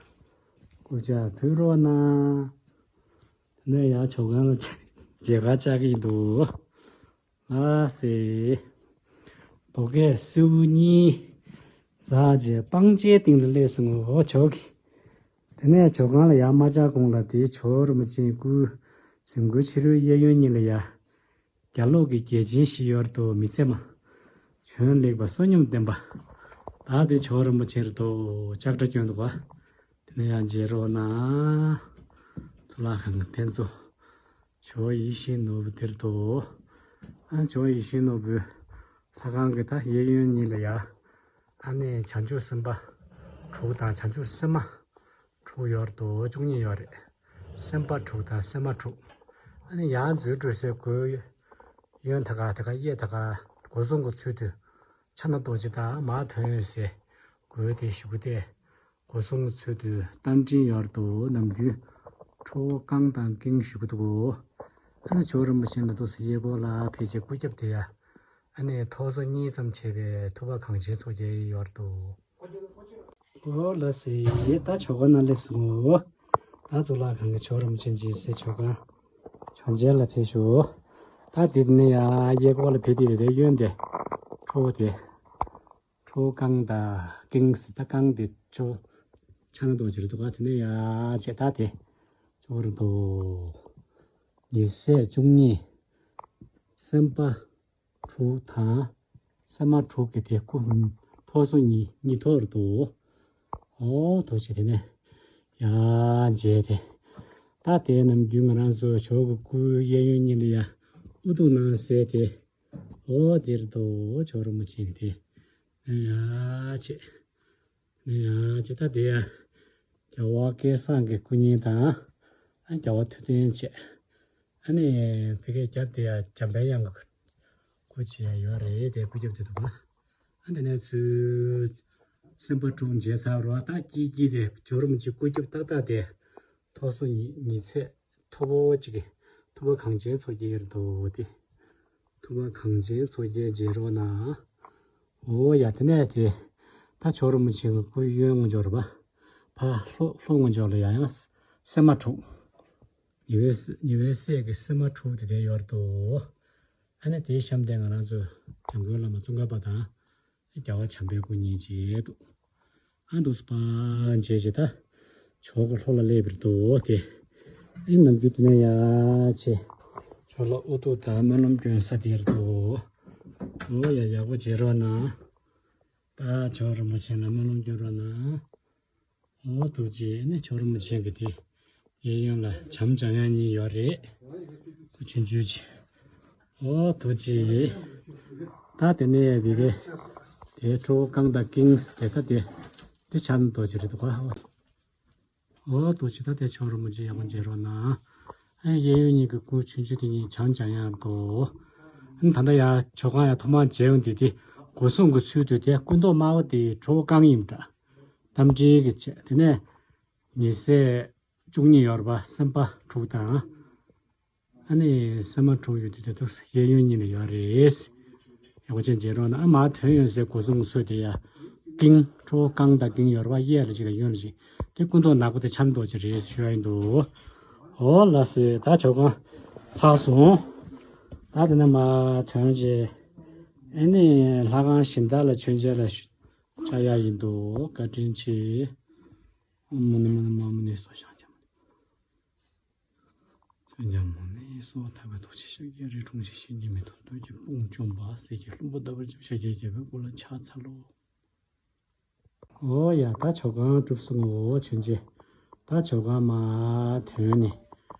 སྐུ་ཕྱག་ཕུལ་རོགས་གནང་། དེ་ནས་ཡང་ཇོ་ཁང་ལ་མཇལ་ཁ་བཅར་གྱི་འདུག་ལགས་སེ། རྡོ་སྐས་སེའུ་གཉིས་འཛེགས་བྱས་སྤང་ལྕེའི་སྟེང་ལ་སླེབས་སོང་ངོ་ཇོ་གི། དེ་ནས་ཇོ་ཁང་ལ་ཡར་མ་བཅར་གོང་ལ་དེ་ཇོ་བོ་རིན་པོ་ཆེའི་སྐུ་གཟིམ་སྒོའི་ཕྱི་རོལ་གཡས་གཡོན་གཉིས་ལ་ཡ། རྒྱ་ལོག་གི་རྒྱལ་ཆེན་བཞི་ཡོད་དོ། མི་ཚད་མ། བྱོན་ལེགས་པ་བསོད་སྙོམས་ལྡན་པ། ད་དེ་ཇོ་བོ་རིན་པོ་ཆེ་རེད་དོ། ལྕགས་དྲ་གྱོན་འདུག་ག་དེ་ནས་ཡང་མཇལ་རོགས་གནང་། གཙུག་ལག་ཁང་གི་རྟེན་གཙོ། ཇོ་བོ་ཡིད་བཞིན་ནོར་བུ་དེ་རེད་དོ། ཨ་ཇོ་བོ་ཡིད་བཞིན་ནོར་བུའི་ལྷ་ཁང་གི་ད་གཡས་གཡོན་གཉིས་ལ་ཡ། ཨ་ནི་བྱང་ཆུབ་སེམས་དཔའ་དྲུག་དང་བྱང་ཆུབ་སེམས་མ་དྲུག་ཡོད་དོ། བཅུ་གཉིས་ཡོད་རེད། སེམས་དཔའ་དྲུག་དང་སེམས་མ་དྲུག་ཨ་ནི་ཡར་འཛུལ་འགྲོ་སའི་སྒོའི་གཡོན་ད་ག་ད་ག་གཡས་ད་ག་སྒོ་སྲུང་གི་ཚུལ་དུ་ཕྱག་ན་རྡོ་རྗེ་དང་མར་ཐོན་ཡོང་སའི་སྒོའི་དེ་གཞུག་གུ་དེ། སྒོ་སྲུང་གི་ཚུལ་དུ་རྟ་མགྲིན་ཡོད་དོ། ནམ་རྒྱུན་ཁྲོ་བོ་རྐང་དང་ཀིང་བཞུགས་ཀྱི་འདུག་གོ་ཨ་ནི་ཇོ་བོ་རིན་པོ་ཆེ་ལ་འདུག་སེ་གཡས་སྐོར་ལ་ཕེབས་བྱས་སྐུ་རྒྱབ་དེ་ཡ། ཨ་ནི་ཐོག་སོ་གཉིས་ཙམ་བྱས་པའི་ཐུབ་པ་གངས་ཅན་མཚོ་རྒྱལ་ཡོད་དོ། ཨོ་ལགས་སེ། ད་ཇོ་ཁང་ནང་སླེབས་སོང་ངོ་། ད་གཙུག་ལག་ཁང་གི་ཇོ་བོ་རིན་པོ་ཆེ་མཇལ་སའི་ཇོ་ཁང་། ཇོ་མཇལ་ལ་ཕེབས་ཤོག་ད་དེ་ནས་ཡ་གཡས་སྐོར་ལ་ཕེབས་དེ་རེད། གཡོན་དེ་ཁྲོ་བོ་དེ། ཁྲོ་བོ་རྐང་དང་ཀིང་སི་ད་རྐང་དེ་ཇོ་བོ་ཕྱག་ན་རྡོ་རྗེ་རེད་འདུག་ག་དེ་ནས་ཡ་བྱས་ད་དེ་ཇོ་བོ་རེད་འདུག་ཉི་ཟེར་བཅུ་གཉིས། སེམས་དཔའ་དྲུག་དང་། སེམས་མ་དྲུག་གི་དེ་སྐུ་ཐོག་སོ་གཉིས་གཉིས་ཐོག་རེད་འདུག་ཨོ་ཐུགས་རྗེ་ཆེ། དེ་ནས་ཡ་མཇལ་ཏེ། ད་དེ་ནམ་རྒྱུན་ང་རང་ཚོ་ཇོ་བོ་གི་སྐུ་གཡས་གཡོན་གཉིས་ལ་ཡ་དབུ་གདུགས་ནང་གསལ་ཏེ། ཨོ་དེ་རེད་འདུག་ཇོ་བོ་རིན་པོ་ཆེ་གི་དེ། ཡ་བྱས། ནས་ཡང་ཇི་ལྟར་དེ་ཡང་རྒྱལ་བ་སྐལ་བཟང་གི་སྐུ་བརྙན་དང་། ཨ་རྒྱལ་བ་མཐུ་ལྡན་བཅས། ཨ་ནི་ཕ་གིའི་རྒྱབ་དེ་ཡང་འཇམ་དཔལ་དབྱངས་ཀྱི་སྐུ་ཅིག་ཡང་ཡོད་རེད། དེ་སྐུ་རྒྱབ་དེ་འདུག་ག་ཨ་དེ་ནས་ཚུར་སེམས་དཔའ་དྲུག་མཇལ་ཚར་རོ། ད་དཀྱིལ་དཀྱིལ་དེ་ཇོ་བོ་རིན་པོ་ཆེ་སྐུ་རྒྱབ་ཏག་ཏག་དེ་ཐོག་སོ་ཉི་ཉི་ཚེ་མཐུ་བོ་གཅིག་གི་ཐུབ་པ་གངས་ཅན་མཚོ་རྒྱལ་ཡོད་དོ། དེ་ཐུབ་པ་གངས་ཅན་མཚོ་རྒྱལ་མཇལ་རོགས་གནང་། འོ་ཡ་དེ་ནས་དེ་ད་ཇོ་བོ་རིན་པོ་ཆེ་གི་སྐུ་གཡོན་ངོས་ཕྱོགས་རེད་པ། ཕར་ལྷོ་ལྷོ་ངོས་ཕྱོགས་ལ་ཡང་ཡང་སེམས་མ་དྲུག་ཉེ་བའི་ཉེ་བའི་སྲས་ཀྱི་སེམས་མ་དྲུག་དེ་དེ་ཡོད་དོ། ཨ་ནི་དེའི་གཤམ་དེ་ང་རང་ཚོ་འཇམ་མགོན་བླ་མ་ཙོང་ཁ་པ་དང་། རྒྱལ་བ་བྱམས་པའི་སྐུ་བརྙན་བཅས་འདུག་ཨ་འདུག་སེ་ཕར་མཇལ་བྱས་ད། ཇོ་བོ་གི་ལྷོ་ལ་སླེབས་པ་རེད་འདུག་སྟེ། ཨེ་ནམ་རྒྱུན་དེ་ནས་ཡར་བྱས། ཇོ་བོ་ལ་དབུ་གདུགས་དང་སྨོན་ལམ་སྐྱོན་ས་དེ་རེད་འདུག་འོ་ཡ་ཡག་པོ་བྱེད་རོགས་གནང་། ད་ཇོ་བོ་རིན་པོ་ཆེ་ལ་སྨོན་ལམ་སྐྱོན་རོགས་གནང་། འོ་ཐུགས་རྗེ་ཆེ། ནི་ཇོ་བོ་རིན་པོ་ཆེ་གི་དེ། གཡས་གཡོན་ལ་བྱམས་འཇམ་དབྱངས་གཉིས་ཡོད་རེད། སྐུ་ཆུང་ཆུང་ཅིག་འོ་ཐུགས་རྗེ་ཆེ། ད་དེ་ནས་བི་གེ་དེ་ཁྲོ་བོ་རྐང་དང་ཀིང་སི་དེ་ད་དེ་དེ་ཕྱག་ན་རྡོ་རྗེ་རེད་འདུག་ག་འོ་ཐུགས་རྗེ་ཆེ། ད་དེ་ཇོ་བོ་རིན་པོ་ཆེ་ཡག་པོ་མཇལ་རོགས་གནང་། ཨ་གཡས་གཡོན་གཉིས་ཀྱི་སྐུ་ཆུང་ཆུང་དེ་གཉིས་བྱམས་འཇམ་དབྱངས་འདུག་ཨ་ད་ལྟ་ཡ་ཇོ་ཁང་ཡ་ཐོག་མར་མཇལ་ཡོང་དུས་དེ་སྒོ་སྲུང་གི་ཚུལ་དུ་དེ་སྐུ་མདོག་དམར་པོ་དེ་ཁྲོ་བོ་རྐང་ཡིན་འདྲ། རྟ་མགྲིན་གྱི་ཆས་དེ་ནས། ཉེ་སྲས་བཅུ་གཉིས་ཡོད་རེད་པ། སེམས་དཔའ་དྲུག་དང་། ཨ་ནི་སེམས་མ་དྲུག་ཡོད་དུས་དེ་ཚོ་གཡས་གཡོན་གཉིས་ལ་ཡོད་རེད། ཡག་པོ་ཅན་མཇལ་རོགས་གནང་། ཨ་མར་ཐོན་ཡོང་སའི་སྒོ་སྲུང་ཚོས་དེ་ཡ། ཀིང་ཁྲོ་བོ་རྐང་དང་ཀིང་ཡོད་རེད་པ། གཡས་ལ་གཅིག་དང་གཡོན་ལ་གཅིག་དེ་སྐུ་མདོག་ནག་པོ་དེ་ཕྱག་ན་རྡོ་རྗེ་རེད་ཞུ་ཡ་ཡིན་འདུག་འོ་ལགས་སེ། ད་ཇོ་ཁང་ཚར་སོང་། ད་དེ་ནས་མར་ཐོན་རྗེས། ཨ་ནི་ལྷ་ཁང་གཞན་དག་ལ་མཆོད་མཇལ་ལ་བཅར་ཡ་ཡིན་འདུག་བཀའ་དྲིན་ཆེ། ཨོཾ་མུ་ནེ་མུ་ནེ་མ་མུ་ནེ་སྭཱ་ཧཱ། ཤཱཀྱ་མུ་ནེ། ཤཱཀྱ་མུ་ནེ་སྭཱ་ཧཱ། ཐར་པའི་ཐུགས་རྗེ་ཤཱཀྱའི་རིགས་སུ་འཁྲུངས་ཤིང་། གཤིན་རྗེའི་མེ་ཏོག་བདུད་ཀྱི་དཔུང་འཇོམས་པ། གསེར་གྱི་ལྷུན་པོ་ལྟ་བུར་བརྗིད་པ། ཤཱཀྱའི་རྒྱལ་པོའི་སྐུ་ལ་ཕྱག་འཚལ་ལོ། འོ་ཡ། ད་ཇོ་ཁང་གྲུབ་སོང་ངོ་། མཆོད་མཇལ། ད་ཇོ་ཁང་མར་ཐོན་ནས།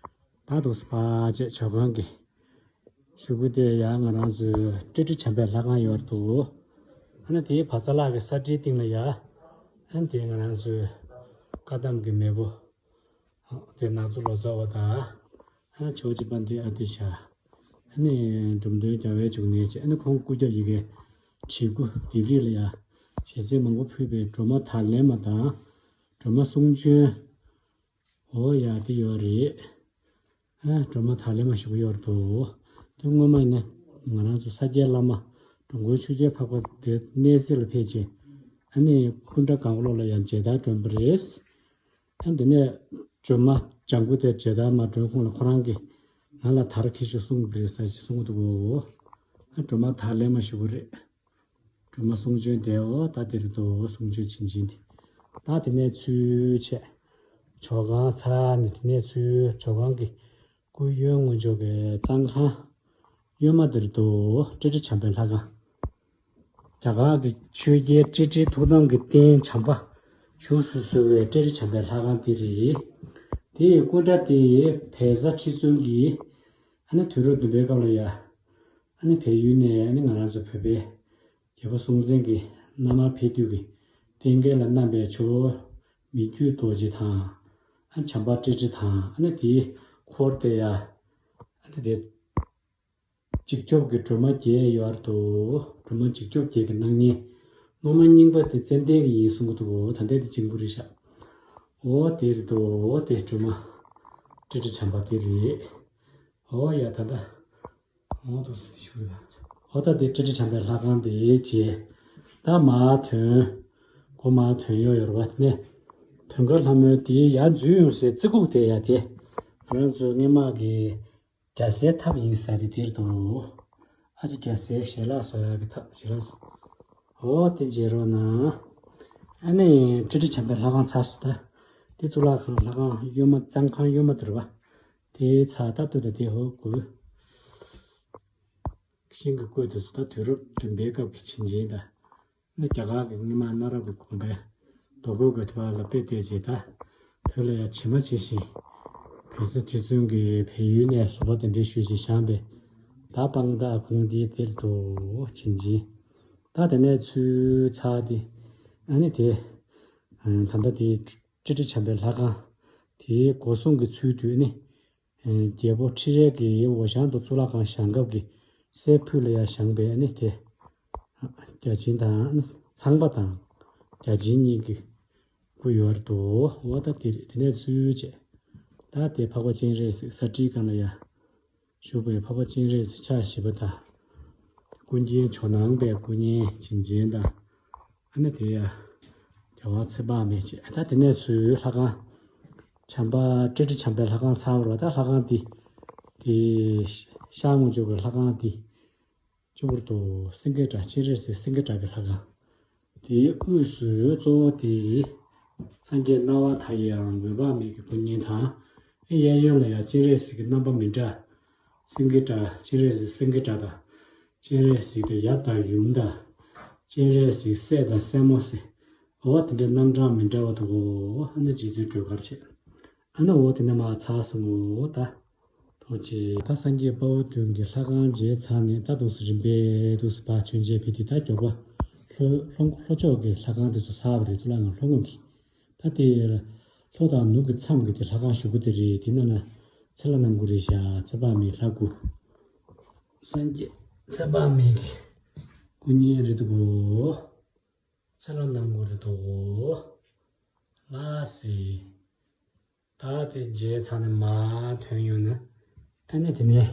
ད་འདུག་སེ་ཕར་བྱས་ཇོ་ཁང་གི་གཞུག་གུ་དེ་ཡང་ང་རང་ཚོའི་ཏྲི་ཏྲི་བྱམས་པའི་ལྷ་ཁང་ཡོད་འདུག་ཨ་ནི་དེའི་བ་ཚ་ལག་གི་ས་ཁྲིའི་སྟེང་ལ་ཡ། ཨ་ནི་དེ་ང་རང་ཚོའི་བཀའ་གདམས་ཀྱི་མེས་པོ། དེ་ནག་ཚོ་ལོ་ཙཱ་བ་དང་། ཨ་ཇོ་བོ་རྗེ་དཔལ་ལྡན་ཨ་ཏི་ཤ། ཨ་ནི་འབྲོམ་སྟོན་རྒྱལ་བའི་འབྱུང་གནས་བཅས། ཨ་ནི་ཁོང་སྐུ་རྒྱབ་ཡ་གི་བྲིས་སྐུ་ལྡེབས་རིས་ལ་ཡ། ཞལ་གཟིགས་མང་པོ་ཕུལ་བའི་སྒྲོལ་མ་དར་ལེན་མ་དང་། སྒྲོལ་མ་གསུང་བྱོན། འོ་ཡ་དེ་ཡོད་རེད། ཨ་སྒྲོལ་མ་དར་ལེན་མ་ཞེ་པོ་ཡོད་འདུག་དེ་སྔོན་མ་ཡིན་ན་ང་རང་ཚོ་ས་སྐྱའི་བླ་མ་འགྲོ་མགོན་ཆོས་རྒྱལ་འཕགས་པ་དེ་གནས་གཟིགས་ལ་ཕེབས་རྗེས། ཨ་ནི་སྐུ་འདྲ་གང་བློ་ལ་ཡང་མཇལ་དར་སྒྲོན་པ་རེད། ཨ་འདི་ནས་སྒྲོལ་མ་ལྗང་གུ་དེ་རྗེ་བདག་མ་སྒྲོལ་ཁོང་ལ་ཁོ་རང་གིས་ང་ལ་དར་ཁྱེར་ཤོག་གསུང་གི་རེད་ཟེར་ཅིག་གསུང་གི་འདུག་གོ། ཨ་སྒྲོལ་མ་དར་ལེན་མ་ཞུ་གི་རེད། སྒྲོལ་མ་གསུང་བྱོན་དེའོ་ད་དེ་རེད་དོ། གསུང་བྱོན་བྱིན་ཅན་དེ། ད་དེ་ནས་ཚུར་བྱས། ཇོ་ཁང་ཚར་ནས་དེ་ནས་ཚུར་ཇོ་ཁང་གི་སྐུ་གཡོན་ངོས་ཕྱོགས་ཀྱི་གཙང་ཁང་། གཡོན་མ་དེར་དུ་ཏྲི་ཏྲི་བྱམས་པའི་ལྷ་ཁང་། རྒྱ་གར་གྱི་ཆོས་རྒྱལ་ཏྲི་ཏྲིའི་ཐུགས་དམ་གྱི་རྟེན་བྱམས་པ་བཞུགས་སུ་གསོལ་བའི་ཏྲི་ཏྲི་བྱམས་པའི་ལྷ་ཁང་དེ་རེད། དེའི་སྐུ་འདྲ་དེ་བལ་བཟའ་ཁྲི་བཙུན་གྱིས་ཨ་ནི་དུས་རབས་བདུན་པའི་སྐབས་ལ་ཡ། ཨ་ནི་བལ་ཡུལ་ནས་ཨ་ནི་ང་རང་ཚོ་བོད་པའི་རྒྱལ་པོ་སྲོང་བཙན་གྱི་མནའ་མར་ཕེབས་དུས་ཀྱི་རྟེན་སྐལ་ལ་བསྣམས་པའི་ཇོ་བོ་མི་བསྐྱོད་རྡོ་རྗེ་དང་། ཨ་བྱམས་པ་ཏྲི་ཏྲི་དང་། ཨ་ནི་དེའི་འཁོར་དེ་ཡ། ཨ་ནི་དེ། འཇིགས་སྐྱོབ་ཀྱི་སྒྲོལ་མ་བརྒྱད་ཡོད་དོ། སྒྲོལ་མ་འཇིགས་སྐྱོབ་བརྒྱད་ཀྱི་སྣང་བརྙན། སློབ་མ་རྙིང་པ་དེ་ཙན་དན་གྱི་ཡིན་གསུང་གི་འདུག་གོ། ད་ལྟའི་དེ་འཇིགས་པོ་རེད་ཤག་འོ་དེ་རེད་དོ། འོ་དེ་སྒྲོལ་མ་ཏྲི་ཏྲི་བྱམས་པ་དེ་རེད། འོ་ཡ་ད་ལྟ། འོ་དུ་སི་ཤུ་རེད། འོ་ད་དེ་ཏྲི་ཏྲི་བྱམས་པའི་ལྷ་ཁང་དེ་བྱས། ད་མར་ཐོན། སྒོ་མར་ཐོན་ཡོད་ཡོད་རེད་པ། དེ་ནས་དོན་དཀར་ལྷ་མོའི་དེའི་ཡར་འཛུལ་ཡོང་སའི་རྩེ་ཁུག་དེ་ཡ་དེ། ང་རང་ཚོ་སྔོན་མ་གི་རྒྱལ་སྲས་ཐབ་ཡིན་ས་རེད་དེར་དུ། ཨ་ཅེ་རྒྱལ་སྲས་ཞལ་ལག་བཟོ་ཡག་གི་ཐབ་ཞལ་ལག་བཟོ། འོ་དེ་མཇལ་རོགས་གནང་། ཨ་ནི་ཏྲི་ཏྲི་བྱམས་པའི་ལྷ་ཁང་ཚར་སོང་ད། དེ་གཙུག་ལག་ཁང་ལྷ་ཁང་གཡོན་མ་གཙང་ཁང་གཡོན་མ་དེར་བ། དེ་ཚར་ད་ལྟོས་ད་དེ་ཧོ་དགོས། ཤིང་གི་བཀོད་དེ་ཚོ་ད་དུས་རབས་བདུན་པའི་སྐབས་ཀྱི་བྱིན་ཅན་དང་། ནི་རྒྱ་གར་གྱི་སྔོན་མ་གནའ་རབས་ཀྱི་དགོན་པའི་རྡོ་བརྐོས་ཀྱི་ཐོག་ལ་དཔེ་བལྟས་རྗེས་ད། བོད་ལ་ཡང་ཇི་མ་ཇི་བཞིན། བལ་བཟའ་ཁྲི་བཙུན་གྱིས་བལ་ཡུལ་ནས་བཟོ་པ་དེ་འདྲའི་ཞུས་ཤིང་བཞེངས་པའི། ད་སྤང་དག་གུང་དེའི་གཏེར་དུ་བྱིན་ཅན། ད་དེ་ནས་ཚུར་ཚར་ཏེ། ཨ་ནི་དེ། ད་ལྟ་དེ་ཏྲི་ཏྲི་བྱམས་པའི་ལྷ་ཁང་། དེའི་སྒོ་སྲུང་གི་ཚུལ་དུ་ནི། རྒྱལ་པོ་ཁྲི་རལ་གྱིས་འོ་ཞང་དུ་གཙུག་ལག་ཁང་བཞེངས་སྐབས་ཀྱི་སྲས་ཕུད་ལ་ཡང་བཞེངས་པའི་ནི་དེ། བརྒྱ་བྱིན་དང་ཚངས་པ་དང་། བརྒྱ་བྱིན་གཉིས་ཀྱི་སྐུ་ཡོད་དོ། འོ་ད་དེ་རེད། དེ་ནས་ཚུར་བྱས། ད་དེ་འཕགས་པ་སྤྱན་རས་གཟིགས་ས་ཁྲིའི་སྒང་ལ་ཡ། བཞུགས་པའི་འཕགས་པ་སྤྱན་རས་གཟིགས་ཕྱག་བཞི་པ་དང་། ཀུན་མཁྱེན་ཇོ་ནང་པའི་སྐུ་བརྙན་བྱིན་ཅན་དང་། ཨ་ནི་དེ་ཡ། རྒྱལ་བ་ཚེ་དཔག་མེད་བྱས། ད་དེ་ནས་ཚུར་ལྷ་ཁང་། བྱམས་པ་ཏྲི་ཏྲི་བྱམས་པའི་ལྷ་ཁང་ཚར་བ་རེད། ད་ལྷ་ཁང་འདི། དེ། ཤར་ངོས་ཕྱོགས་ཀྱི་ལྷ་ཁང་འདི། གཙོ་བོར་དུ་སེང་གེ་སྒྲ་སྤྱན་རས་གཟིགས་སེང་གེ་སྒྲ་གི་ལྷ་ཁང་། དེའི་དབུས་སུ་གཙོ་བོ་དེ། སངས་རྒྱས་སྣང་བ་མཐའ་ཡས་དང་འོད་དཔག་མེད་ཀྱི་སྐུ་བརྙན་དང་། གཡས་གཡོན་ལ་ཡང་སྤྱན་རས་གཟིགས་ཀྱི་རྣམ་པ་མི་འདྲ། སེང་གེ་སྒྲ་སྤྱན་རས་གཟིགས་སེང་གེ་སྒྲ་དང་། སྤྱན་རས་གཟིགས་དང་ཡབ་དང་ཡུམ་དང་། སྤྱན་རས་གཟིགས་སྲས་དང་སྲས་མོ་ཟེར། འོ་དེ་འདྲའི་རྣམ་གྲངས་མི་འདྲ་བ་འདུག་གོ། ཨ་ནི་རྗེ་བཙུན་སྒྲོལ་དཀར་བྱས། ཨ་ནི་འོ་དེ་ནས་མར་ཚར་སོང་ངོ་ད། ཐུགས་རྗེ་ཆེ། ད་སངས་རྒྱས་དཔའ་བོ་བདུན་གྱི་ལྷ་ཁང་མཇལ་ཚར་ནས་ད་འདུག་སེ་རིམ་པས་འདུག་སེ་ཕར་མཆོད་མཇལ་ཕུལ་དུས་ད་མགྱོགས་པ་ལྷོ་ལྷོ་ལྷོ་ཕྱོགས་ཀྱི་ལྷ་ཁང་དེ་ཚོ་ཚར་བ་རེད། གཙུག་ལག་ཁང་ལྷོ་ངོས་ཀྱི། ད་དེ་ལྷོ་དང་ནུབ་ཀྱི་མཚམས་ཀྱི་དེ་ལྷ་ཁང་གཞུག་གུ་དེ་རེད། དེ་ནང་ན་ཚེ་ལྷ་རྣམ་དགུ་རེད་ཤག་ཚེ་དཔག་མེད་ལྷ་དགུ། སངས་རྒྱས་ཚེ་དཔག་མེད་ཀྱི་སྐུ་བརྙན་རེད་འདུག་གོ། ཚེ་ལྷ་རྣམ་དགུ་རེད་འདུག་གོ། ལགས་སེ། ད་དེ་མཇལ་ཚར་ནས་མར་ཐོན་ཡོང་ན། ཨ་ནི་དེ་ནས།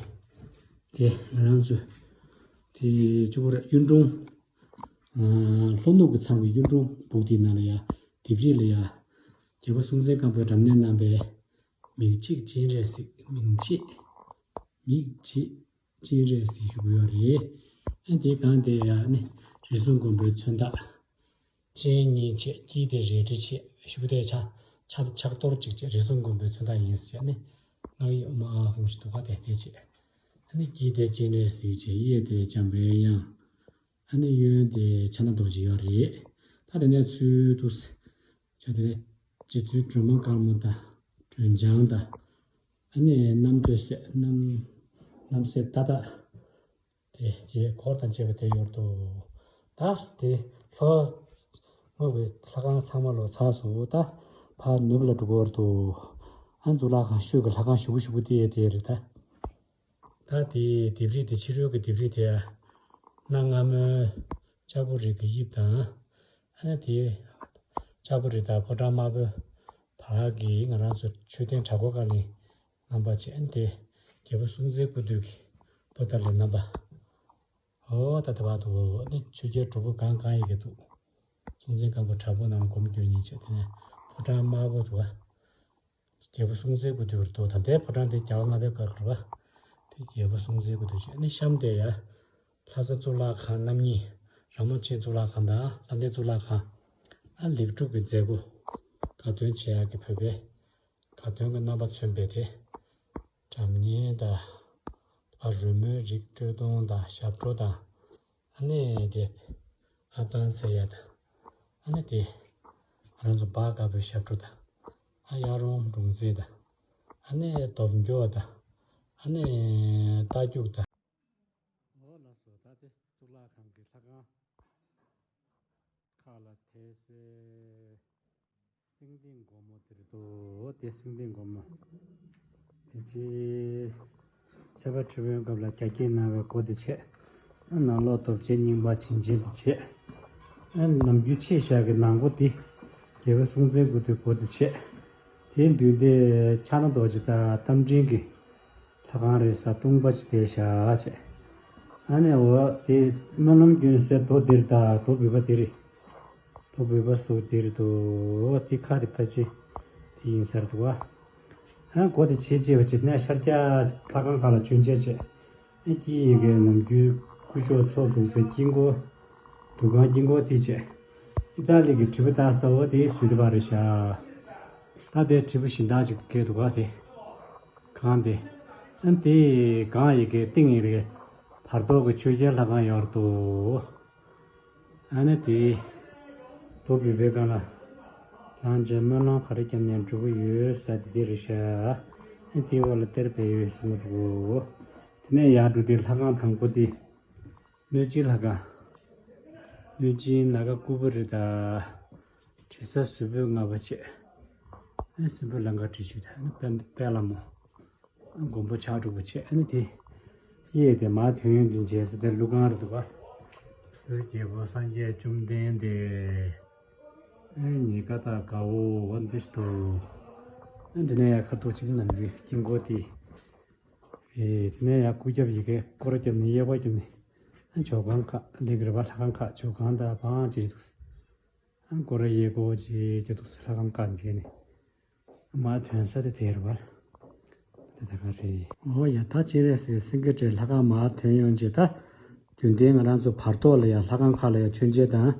དེ་ང་རང་ཚོ། དེ་གཅིག་པུ་རེད། གཡུང་དྲུང་། ཨ། ལྷོ་ནུབ་ཀྱི་མཚམས་ཀྱི་གཡུང་དྲུང་སྦུག་དེའི་ནང་ལ་ཡ། ལྡེབས་རིས་ལ་ཡ། རྒྱལ་པོ་སྲོང་བཙན་སྒམ་པོས་རབ་གནས་གནང་པའི། མིག་འབྱེད་སྤྱན་རས་གཟིགས། མིག་འབྱེད། མིག་འབྱེད། སྤྱན་རས་གཟིགས་བཞུགས་ཡོད་རེད། ཨ་དེའི་སྒང་དེ་ཡ་ནི་རིགས་གསུམ་མགོན་པོའི་མཚོན་རྟགས། སྤྱན་གཉིས་བྱས། དཀྱིལ་དེ་རལ་གྲི་བྱས། གཞུག་དེ་ཕྱག་ཕྱག་ཕྱག་རྡོར་གཅིག་བྱས། རིགས་གསུམ་མགོན་པོའི་མཚོན་རྟགས་ཡིན་ཟེར་ནས། སྔགས་ཡིག་ཨོཾ་ཨཱཿཧཱུྃ་ཞེས་འདུག་ག་དེ་དེ་བྱས། ཨ་ནི་དཀྱིལ་དེ་སྤྱན་རས་གཟིགས་བྱས། གཡས་དེ་འཇམ་པའི་དབྱངས། ཨ་ནི་གཡོན་དེ་ཕྱག་ན་རྡོ་རྗེ་ཡོད་རེད། ད་དེ་ནས་ཚུར་དུ། བྱས་དེ་རྗེ་བཙུན་སྒྲོལ་མ་དཀར་མོ་དང་། སྒྲོལ་ལྗང་དང་། ཨ་ནི་རྣམ་ཐོས་སྲས། རྣམ་རྣམ་སྲས་ཏག་ཏག་དེ་དེ་འཁོར་དང་བཅས་པ་དེ་ཡོད་དོ། ད་དེ་ལྷོ་ངོས་ཀྱི་ལྷ་ཁང་ཚང་མ་ལོ་ཚར་སོང་། ད་ཕར་ནུབ་ལ་འགྲོ་གི་ཡོད་དོ། ཨ་གཙུག་ལག་ཁང་ཤོད་ཀྱི་ལྷ་ཁང་གཞུག་གུ་གཞུག་གུ་དེ་དེ་རེད་ད། ད་དེ་ལྡེབས་རིས་དེ་ཕྱི་རོལ་གྱི་ལྡེབས་རིས་དེ་ཡ། གནའ་སྔ་མོའི་ལྕགས་པོ་རི་གི་དབྱིབས་དང་། ཨ་ནི་དེ་ལྕགས་པོ་རི་དང་ཕོ་བྲང་དམར་པོའི་བར་གྱི་ང་རང་ཚོ་མཆོད་རྟེན་བྲག་སྒོ་ཀ་ལིང་རྣམ་པ་བྱས། ཨ་ནི་དེ་རྒྱལ་པོ་སྲོང་བཙན་སྐུ་དུས་ཀྱི་པོ་ཏཱ་ལའི་རྣམ་པ། འོ་ད་དེ་བར་དུ་ཨ་ནི་ཆོས་རྒྱལ་སྒྲུབ་ཕུག་གང་གང་ཡི་གེ་འདུག་སྲོང་བཙན་སྒམ་པོ་བྲག་ཕུག་ནང་སྒོམ་སྐྱོན་ཉིན་བྱས། དེ་ནས་ཕོ་བྲང་དམར་པོ་འདུག་ག་རྒྱལ་པོ་སྲོང་བཙན་སྐུ་དུས་རེད་འདུག་ད་ལྟའི་ཕོ་བྲང་དེ་རྒྱལ་བ་ལྔ་པའི་སྐབས་རེད་པ། དེ་རྒྱལ་པོ་སྲོང་བཙན་སྐུ་དུས་བྱས་ནས་གཤམ་དེ་ཡ། ལྷ་ས་གཙུག་ལག་ཁང་རྣམ་གཉིས། ར་མོ་ཆེ་གཙུག་ལག་ཁང་དང་ལྷ་ལྡན་གཙུག་ལག་ཁང་། ཨ་ལེགས་གྲུབ་ཀྱི་མཛད་སྒོ། དགའ་སྟོན་བྱེད་ཡག་གི་བོད་པའི་དགའ་སྟོན་གྱི་རྣམ་པ་མཚོན་པའི་དེ། སྒྲ་སྙན་དང་། ཨ་རོལ་མོའི་རིགས་དཀྲོལ་གཏོང་དང་ཞབས་བྲོ་དང་། ཨ་ནི་དེ། ཨ་ཏང་ཟེར་ཡ་དང་། ཨ་ནི་དེ། ང་རང་ཚོ་སྦ་དཀར་པོའི་ཞབས་བྲོ་དང་། ཨ་གཡག་རོང་འབྲོང་རྩེད་དང་། ཨ་ནི་སྟོབས་འགྱོ་དང་། ཨ་ནི་རྟ་རྒྱུག་དང་། འོ་ལགས་སོ། ད་དེ་གཙུག་ལག་ཁང་གི་ལྷ་ཁང་ཁག་ལ་དེ་སེ། སེང་ལྡེང་སྒོར་མོ་དེ་རེད་དོ། དེ་སེང་ལྡེང་སྒོར་མོ། དེ་རྗེས་ཚལ་པ་ཁྲི་སྲོང་སྐབས་ལ་རྒྱ་སྐྱེད་གནང་བའི་སྒོ་དེ་བྱས། ཨ་ནང་ལོགས་སྟོབས་ཆེན་རྙིང་པ་བྱིན་ཆེན་དེ་བྱས། ཨ་ནམ་རྒྱུན་ཆེ་བཞག་གི་ནང་སྒོ་དེ་རྒྱལ་པོ་སྲོང་བཙན་སྐུ་དུས་སྒོ་དེ་བྱས། དེའི་མདུན་དེ་ཕྱག་ན་རྡོ་རྗེ་དང་རྟ་མགྲིན་གྱི་ལྷ་ཁང་རེད་ས་སྟོང་པ་ཅིག་དེར་བཞག་བྱས། ཨ་ནི་འོ་དེ་སྨོན་ལམ་རྒྱུན་སའི་རྡོ་འདིར་དང་རྡོ་འབུལ་བ་དེ་རེད། རྡོ་འབུལ་བ་སོགས་དེ་རེད་དོ། དེ་ཁ་དེ་ཕལ་ཆེར་དེ་ཡིན་ས་རེད་འདུག་བ། ཨ་སྒོ་དེ་ཕྱེ་བྱས་པ་ཅིག་ནས་ཤར་རྒྱག་ལྷ་ཁང་ཁག་ལ་མཆོད་མཇལ་བྱས། ཨ་དཀྱིལ་ཡི་གེ་ནམ་རྒྱུན་སྐུ་ཞབས་ཚོགས་འཛུགས་སའི་དཀྱིལ་འཁོར། འདུ་ཁང་དཀྱིལ་འཁོར་དེ་བྱས། ཨི་ཏཱ་ལི་གི་དྲིལ་བུ་བཏགས་ས་འོ་དེ་བཟོས་བསྡད་པ་རེད་ཤག་ད་དེ་དྲིལ་བུ་གཞན་དག་ཅིག་བཀལ་འདུག་ག་དེ། གང་དེ། ཨ་དེ་གང་ཡི་གེ་སྟེང་ཡི་གེ་བར་ཐོག་གི་ཆོས་རྒྱལ་ལྷ་ཁང་ཡོད་རེད་དོ། ཨ་ནི་དེ། རྡོ་འབུལ་བའི་སྒང་ལ། ལྷང་ཅན་སྨོན་ལམ་ག་རེ་བརྒྱབ་ནས་འགྲོ་གི་ཡོད་ས་དེ་དེ་རེད་ཤག་ཨ་དེའི་འོག་ལ་གཏེར་སྦས་ཡོད་གསུང་གི་འདུག་དེ་ནས་ཡར་འགྲོ་དུས་ལྷ་ཁང་དང་པོ་དེ། གནོད་སྦྱིན་ལྷ་ཁང་། གནོད་སྦྱིན་ནཱ་ག་ཀུ་པུ་རི་དང་། དྲི་ཟ་གཟུ་བོས་བསྔགས་པ་བྱས། ཨ་གཟུ་བོ་ལང་ཀ་བྲིས་བྱས་ད་ནི་དཔལ་དཔལ་ལྷ་མོ། མགོན་པོ་ཕྱག་དྲུག་པ་བྱས་ཨ་ནི་དེ། གཡས་དེ་མར་ཐོན་ཡོང་དུས་མཇལ་ས་དེ་ཀླུ་ཁང་རེད་འདུག་ག་ལྷོའི་རྒྱལ་པོ་སངས་རྒྱས་བཅོམ་ལྡན་འདས། ཨ་ཉེ་དགའ་དང་དགའ་བོ་འོ་འདི་ཞིག་འདུག་ཨ་འདི་ནས་ཡར་ཁ་ཐུག་ཅིག་ནམ་རྒྱུན་དཀྱིལ་འཁོར་དེ། ཨེ་དེ་ནས་ཡར་སྐུ་རྒྱབ་ཡི་གེ་སྐོར་རྒྱབ་ནས་གཡས་སྐོར་རྒྱབ་ནས། ཨ་ཇོ་ཁང་ཁག་འདི་གི་རེད་པ་ལྷ་ཁང་ཁག་ཇོ་ཁང་དང་བང་ཅིག་འདུག་ཨ་སྐོར་ར་གཡས་སྐོར་ཅིག་ཀྱང་འདུག་ལྷ་ཁང་ཁག་མཇལ་ནས། མར་ཐོན་ས་དེ་དེ་རེད་པ། དེ་ད་ག་རེད། འོ་ཡ་ད་སྤྱན་རས་གཟིགས་སེང་གེ་སྒྲ་ལྷ་ཁང་མར་ཐོན་ཡོང་རྗེས་ད། རྒྱུན་ལྡན་ང་རང་ཚོ་བར་ཐོག་ལ་ཡ་ལྷ་ཁང་ཁག་ལ་ཡ་མཆོད་མཇལ་དང་།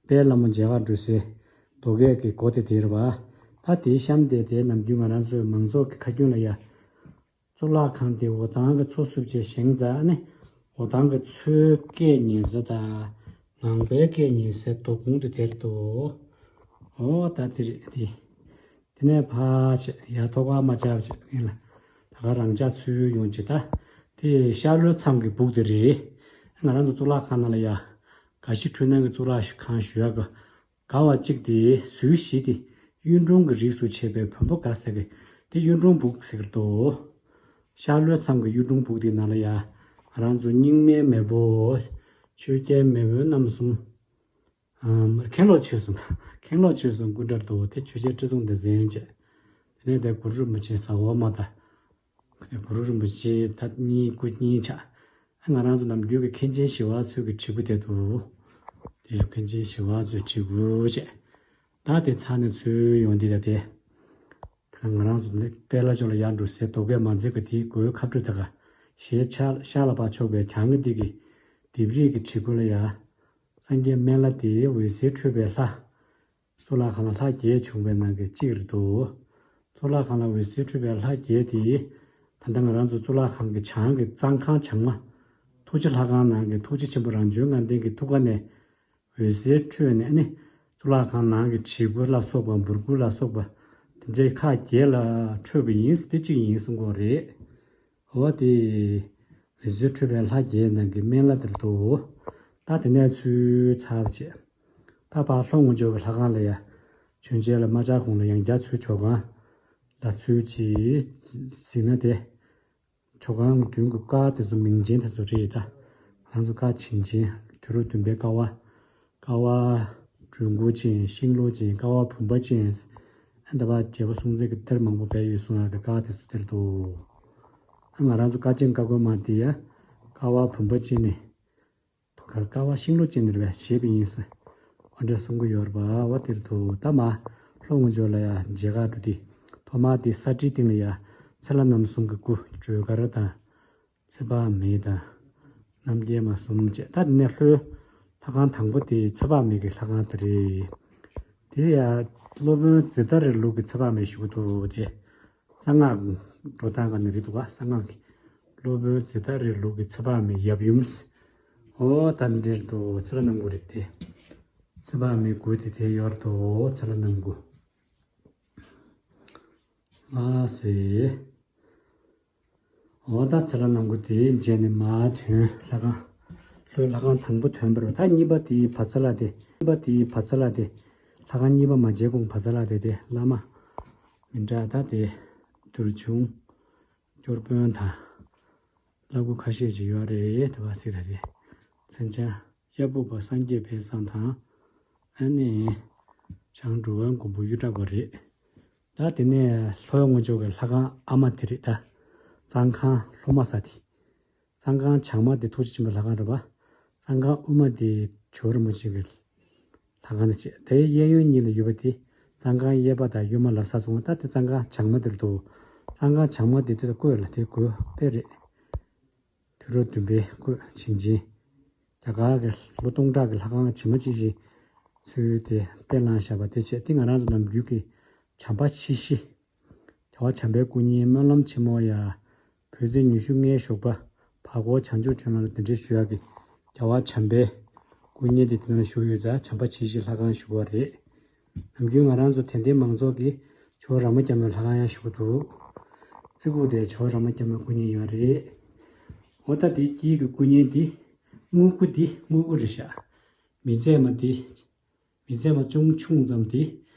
དཔལ་ལྷ་མོ་མཇལ་ཁ་འགྲོ་སའི་རྡོ་སྐས་ཀྱི་སྒོ་དེ་དེ་རེད་པ། ད་དེའི་གཤམ་དེ་དེ་ནམ་རྒྱུན་ང་རང་ཚོའི་མང་ཚོགས་ཀྱི་ཁ་རྒྱུན་ལ་ཡ། གཙུག་ལག་ཁང་དེ་འོ་ཐང་གི་མཚོ་བསུབས་བྱས་བཞེངས་ཙང་ནི། འོ་ཐང་གི་མཚོའི་སྐད་ཉན་ས་དང་། ངང་པའི་སྐད་ཉན་སའི་རྡོ་ཁུང་དེ་དེར་འདུག་འོ་ད་དེ་རེད་དེ། དེ་ནས་ཕར་བྱས་ཡར་ཐོག་ཁ་མ་ཆག་བྱས་ཡིན་ལ། ད་ག་རང་ཅག་ཚུར་ཡོང་བྱས་ད། དེ་ཤར་ལྷོའི་མཚམས་ཀྱི་སྦུག་དེ་རེད། ང་རང་ཚོ་གཙུག་ལག་ཁང་ནང་ལ་ཡ། དགའ་བཞི་འཕྲུལ་སྣང་གི་གཙུག་ལག་ཁང་ཞུ་ཡག་གི་དགའ་བ་གཅིག་དེ་ཟུར་བཞི་དེ་གཡུང་དྲུང་གི་རིགས་སུ་ཆད་པའི་བོན་པོ་དགའ་ས་གི་དེ་གཡུང་དྲུང་སྦུག་ཟེར་གི་འདུག་ཤར་ལྷོའི་མཚམས་ཀྱི་གཡུང་དྲུང་སྦུག་དེའི་ནང་ལ་ཡ། ང་རང་ཚོ་རྙིང་མའི་མེས་པོ། ཆོས་རྒྱལ་མེས་དབོན་རྣམ་གསུམ། ཨམ། མཁན་སློབ་ཆོས་གསུམ། མཁན་སློབ་ཆོས་གསུམ་སྐུ་འདྲར་འདུག་དེ་ཆོས་རྒྱལ་ཁྲི་སྲོང་ལྡེ་བཙན་བྱས། དེ་ནས་དེ་གུ་རུ་རིན་པོ་ཆེ་ཟ་འོག་མ་དང་། དེ་གུ་རུ་རིན་པོ་ཆེ་ད་གཉིས་སྐུ་གཉིས་ཆགས། ང་རང་ཚོ་ནམ་རྒྱུན་གྱི་མཁན་ཆེན་ཞི་བ་འཚོ་གི་བྲིས་སྐུ་དེ་འདུག་དེ་མཁན་ཆེན་ཞི་བ་འཚོའི་བྲིས་སྐུ་བྱས། ད་དེ་ཚར་ནས་ཚུར་ཡོང་དུས་ད་དེ། ད་ང་རང་ཚོ་ནི་དཔལ་ལྷ་ལྕོག་ལ་ཡར་འགྲོ་སའི་རྡོ་སྐས་མ་འཛེགས་ཀྱི་དེའི་སྒོའི་ཁ་སྤྲོད་དེ་ག་ཞེས་ཤར་ལ་ཕར་ཕྱོགས་པའི་གྱང་གི་སྟེང་གི་ལྡེབས་རིས་ཀྱི་བྲིས་སྐུ་ལ་ཡ། སངས་རྒྱས་སྨན་བླ་དེ་འོད་ཟེར་འཕྲོས་པའི་ལྷ། གཙུག་ལག་ཁང་ལ་ལྷ་བརྒྱད་བྱུང་བའི་ནང་གི་གཅིག་རེད་འདུག་གཙུག་ལག་ཁང་ལ་འོད་ཟེར་འཕྲོས་པའི་ལྷ་བརྒྱད་དེ། ད་ལྟ་ང་རང་ཚོ་གཙུག་ལག་ཁང་གི་བྱང་གི་གཙང་ཁང་བྱང་མ། ཐུགས་རྗེ་ལྷ་ཁང་ནང་གི་ཐུགས་རྗེ་ཆེན་པོ་རང་བྱུང་ལྔ་ལྡན་གྱི་ཐུགས་ཀ་ནས། འོད་ཟེར་འཕྲོས་ནས་ནི། གཙུག་ལག་ཁང་ནང་གི་བྲིས་སྐུ་ལ་སོགས་པ་འབུར་སྐུ་ལ་སོགས་པ། དེ་འདྲའི་ཁག་བརྒྱད་ལ་འཕྲོས་པ་ཡིན་དེ་གཅིག་ཡིན་གསུང་གི་རེད། འོ་དེ། འོད་ཟེར་འཕྲོས་པའི་ལྷ་བརྒྱད་ནང་གི་སྨན་བླ་དེར་འདུག་ད་དེ་ནས་ཚུར་ཚར་བྱས། ད་ཕར་ལྷོ་ངོས་ཕྱོགས་ཀྱི་ལྷ་ཁང་ལ་ཡ། མཆོད་མཇལ་ལ་མ་བཅར་གོང་ལ་ཡང་བསྐྱར་ཚུར་ཇོ་ཁང་ལ་ཚུར་ཅིག་གཟིགས་ན་དེ། ཇོ་ཁང་མདུན་གྱི་ཀ་དེ་ཚོ་མིང་ཅན་དེ་ཚོ་རེད་ད། ང་ཚོ་ཀ་བྱིན་ཅན་དུས་རབས་བདུན་པའི་ཀ་བ། ཀ་བ་སྦྲུལ་མགོ་ཅན་ཤིང་ལོ་ཅན་ཀ་བ་བུམ་པ་ཅན། ཨ་ད་བ་རྒྱལ་པོ་སྲོང་བཙན་གྱི་གཏེར་མང་པོ་སྦས་ཡོད་གསུང་ཡག་གི་ཀ་དེ་ཚོ་དེར་འདུག་ཨ་ང་རང་ཚོ་ཀ་ཆེན་ཀ་རྒོད་མ་དེ་ཡ། ཀ་བ་བུམ་པ་ཅན་ནས། ཀ་བ་ཤིང་ལོ་ཅན་ནས་རེད་པས་བྱས་པ་ཡིན་ཟེར། འོ་འདྲ་གསུང་གི་ཡོད་རེད་པ་འོ་དེར་འདུག་ད་མ་ལྷོ་ངོས་ཕྱོགས་ལ་ཡ་མཇལ་ཁ་འགྲོ་དུས། ཐོག་མ་དེ་ས་ཁྲིའི་སྟེང་ལ་ཡ་ཚེ་ལྷ་རྣམ་གསུམ་གྱི་སྐུ་སྒྲོལ་དཀར་དང་། ཚེ་དཔག་མེད་དང་། རྣམ་རྒྱལ་མ་གསུམ་བཅས། ད་དེ་ནས་ལྷོའི་ལྷ་ཁང་དང་པོ་དེ་ཚེ་དཔག་མེད་ཀྱི་ལྷ་ཁང་དེ་རེད། དེ་ཡ་སློབ་དཔོན་ཛེ་ཏ་རིའི་ལུགས་ཀྱི་ཚེ་དཔག་མེད་ཞུ་གི་འདུག་དེ། གསང་སྔགས་འགྲོ་སྟངས་ཀ་ནས་རེད་འདུག་ག་གསང་སྔགས་ཀྱི། སློབ་དཔོན་ཛེ་ཏ་རིའི་ལུགས་ཀྱི་ཚེ་དཔག་མེད་ཡབ་ཡུམ། ཨོ་ད་འདིར་འདུག་ཚེ་ལྷ་རྣམ་དགུ་རེད་དེ། ཚེ་དཔག་མེད་དགུ་དེ་དེ་ཡོད་འདུག་ཚེ་ལྷ་རྣམ་དགུ། མ་ཟེར། འོ་ད་ཚེ་ལྷ་རྣམ་དགུ་དེའི་རྗེས་ནས་མ་ཐོན་ལྷ་ཁང་། ལྷོའི་ལྷ་ཁང་དང་པོ་ཐོན་པར། ད་གཉིས་པ་དེའི་བ་ཚ་ལ་དེ། གཉིས་པ་དེའི་བ་ཚ་ལ་དེ། ལྷ་ཁང་གཉིས་པ་མ་མཇལ་གོང་བ་ཚ་ལ་དེ་དེ་བླ་མ་མི་འདྲ་ད་དེ། རྡུལ་ཆུང་། སྐྱོར་དཔོན་དང་། བླ་སྐུ་ཁ་ཤས་ཅིག་ཡོད་རེད་ད་བ་སི་ད་དེ། མཚན་བྱང་། གཡའ་སྦུག་པ་སངས་རྒྱས་དཔལ་བཟང་དང་། ཨ་ནི། བྱང་འགྲོ་བའི་མགོན་པོ་གཡུ་བྲག་པ་རེད། ད་དེ་ནས་ལྷོའི་ངོས་ཕྱོགས་ཀྱི་ལྷ་ཁང་ཨ་མ་དེ་རེད་ད། གཙང་ཁང་ལྷོ་མ་ས་དེ། གཙང་ཁང་བྱང་མ་དེ་ཐུགས་རྗེ་ཆེན་པོའི་ལྷ་ཁང་རེད་པ། གཙང་ཁང་དབུས་མ་དེ་ཇོ་བོ་རིན་པོ་ཆེ་གི་ལྷ་ཁང་དེ་བྱས། དེའི་གཡས་གཡོན་གཉིས་ལ་ཡོད་པ་དེ། གཙང་ཁང་གཡས་པ་དང་གཡོན་མ་ལབ་ས་སོང་ད་དེ་གཙང་ཁང་བྱང་མ་དེར་འདུག་གཙང་ཁང་བྱང་མ་དེ་དེ་ལ་བཀོད་ལ་དེ་བཀོད་དཔེ་རེད། དུས་རབས་བདུན་པའི་སྐོས་བྱིན་ཅན། རྒྱ་གར་གྱི་ལོ་སྟོང་ཕྲག་གི་ལྷ་ཁང་ཇི་མ་ཇི་བཞིན་ཚུལ་དེ་དཔེ་བླངས་བཞག་པ་དེ་བྱས་ཏེ་ང་རང་ཚོ་ནམ་རྒྱུན་གྱི་བྱམས་པ་མཆེད་བཞི། རྒྱལ་བ་བྱམས་པའི་སྐུ་བརྙན་སྨོན་ལམ་ཆེན་མོ་ཡ། བོད་ཚེས་ཉི་ཤུ་ལྔའི་ཞོགས་པ། བར་སྐོར་བྱང་ཆུབ་ལྗོངས་ལ་གདན་འདྲེན་ཞུ་ཡག་གི་རྒྱལ་བ་བྱམས་པའི་སྐུ་བརྙན་དེ་དེ་ནང་བཞུགས་ཡོད་ཙང་བྱམས་པ་མཆེད་བཞི་ལྷ་ཁང་ཞུ་བ་རེད། ནམ་རྒྱུན་ང་རང་ཚོ་དད་ལྡན་མང་ཚོགས་ཀྱིས་ཇོ་བོ་ར་མ་རྒྱ་མོའི་ལྷ་ཁང་ཡང་ཞུ་གི་འདུག་རྩེ་ཁུག་དེ་ཇོ་བོ་ར་མ་རྒྱ་མོའི་སྐུ་བརྙན་ཡོད་རེད། འོ་ད་དེའི་དཀྱིལ་གྱི་སྐུ་བརྙན་དེ། དངུལ་སྐུ་དེ་དངུལ་སྐུ་རེད་ཤག་མི་མཛེས་མ་དེ། མི་མཛེས་མ་ཅུང་ཆུང་ཙམ་དེ།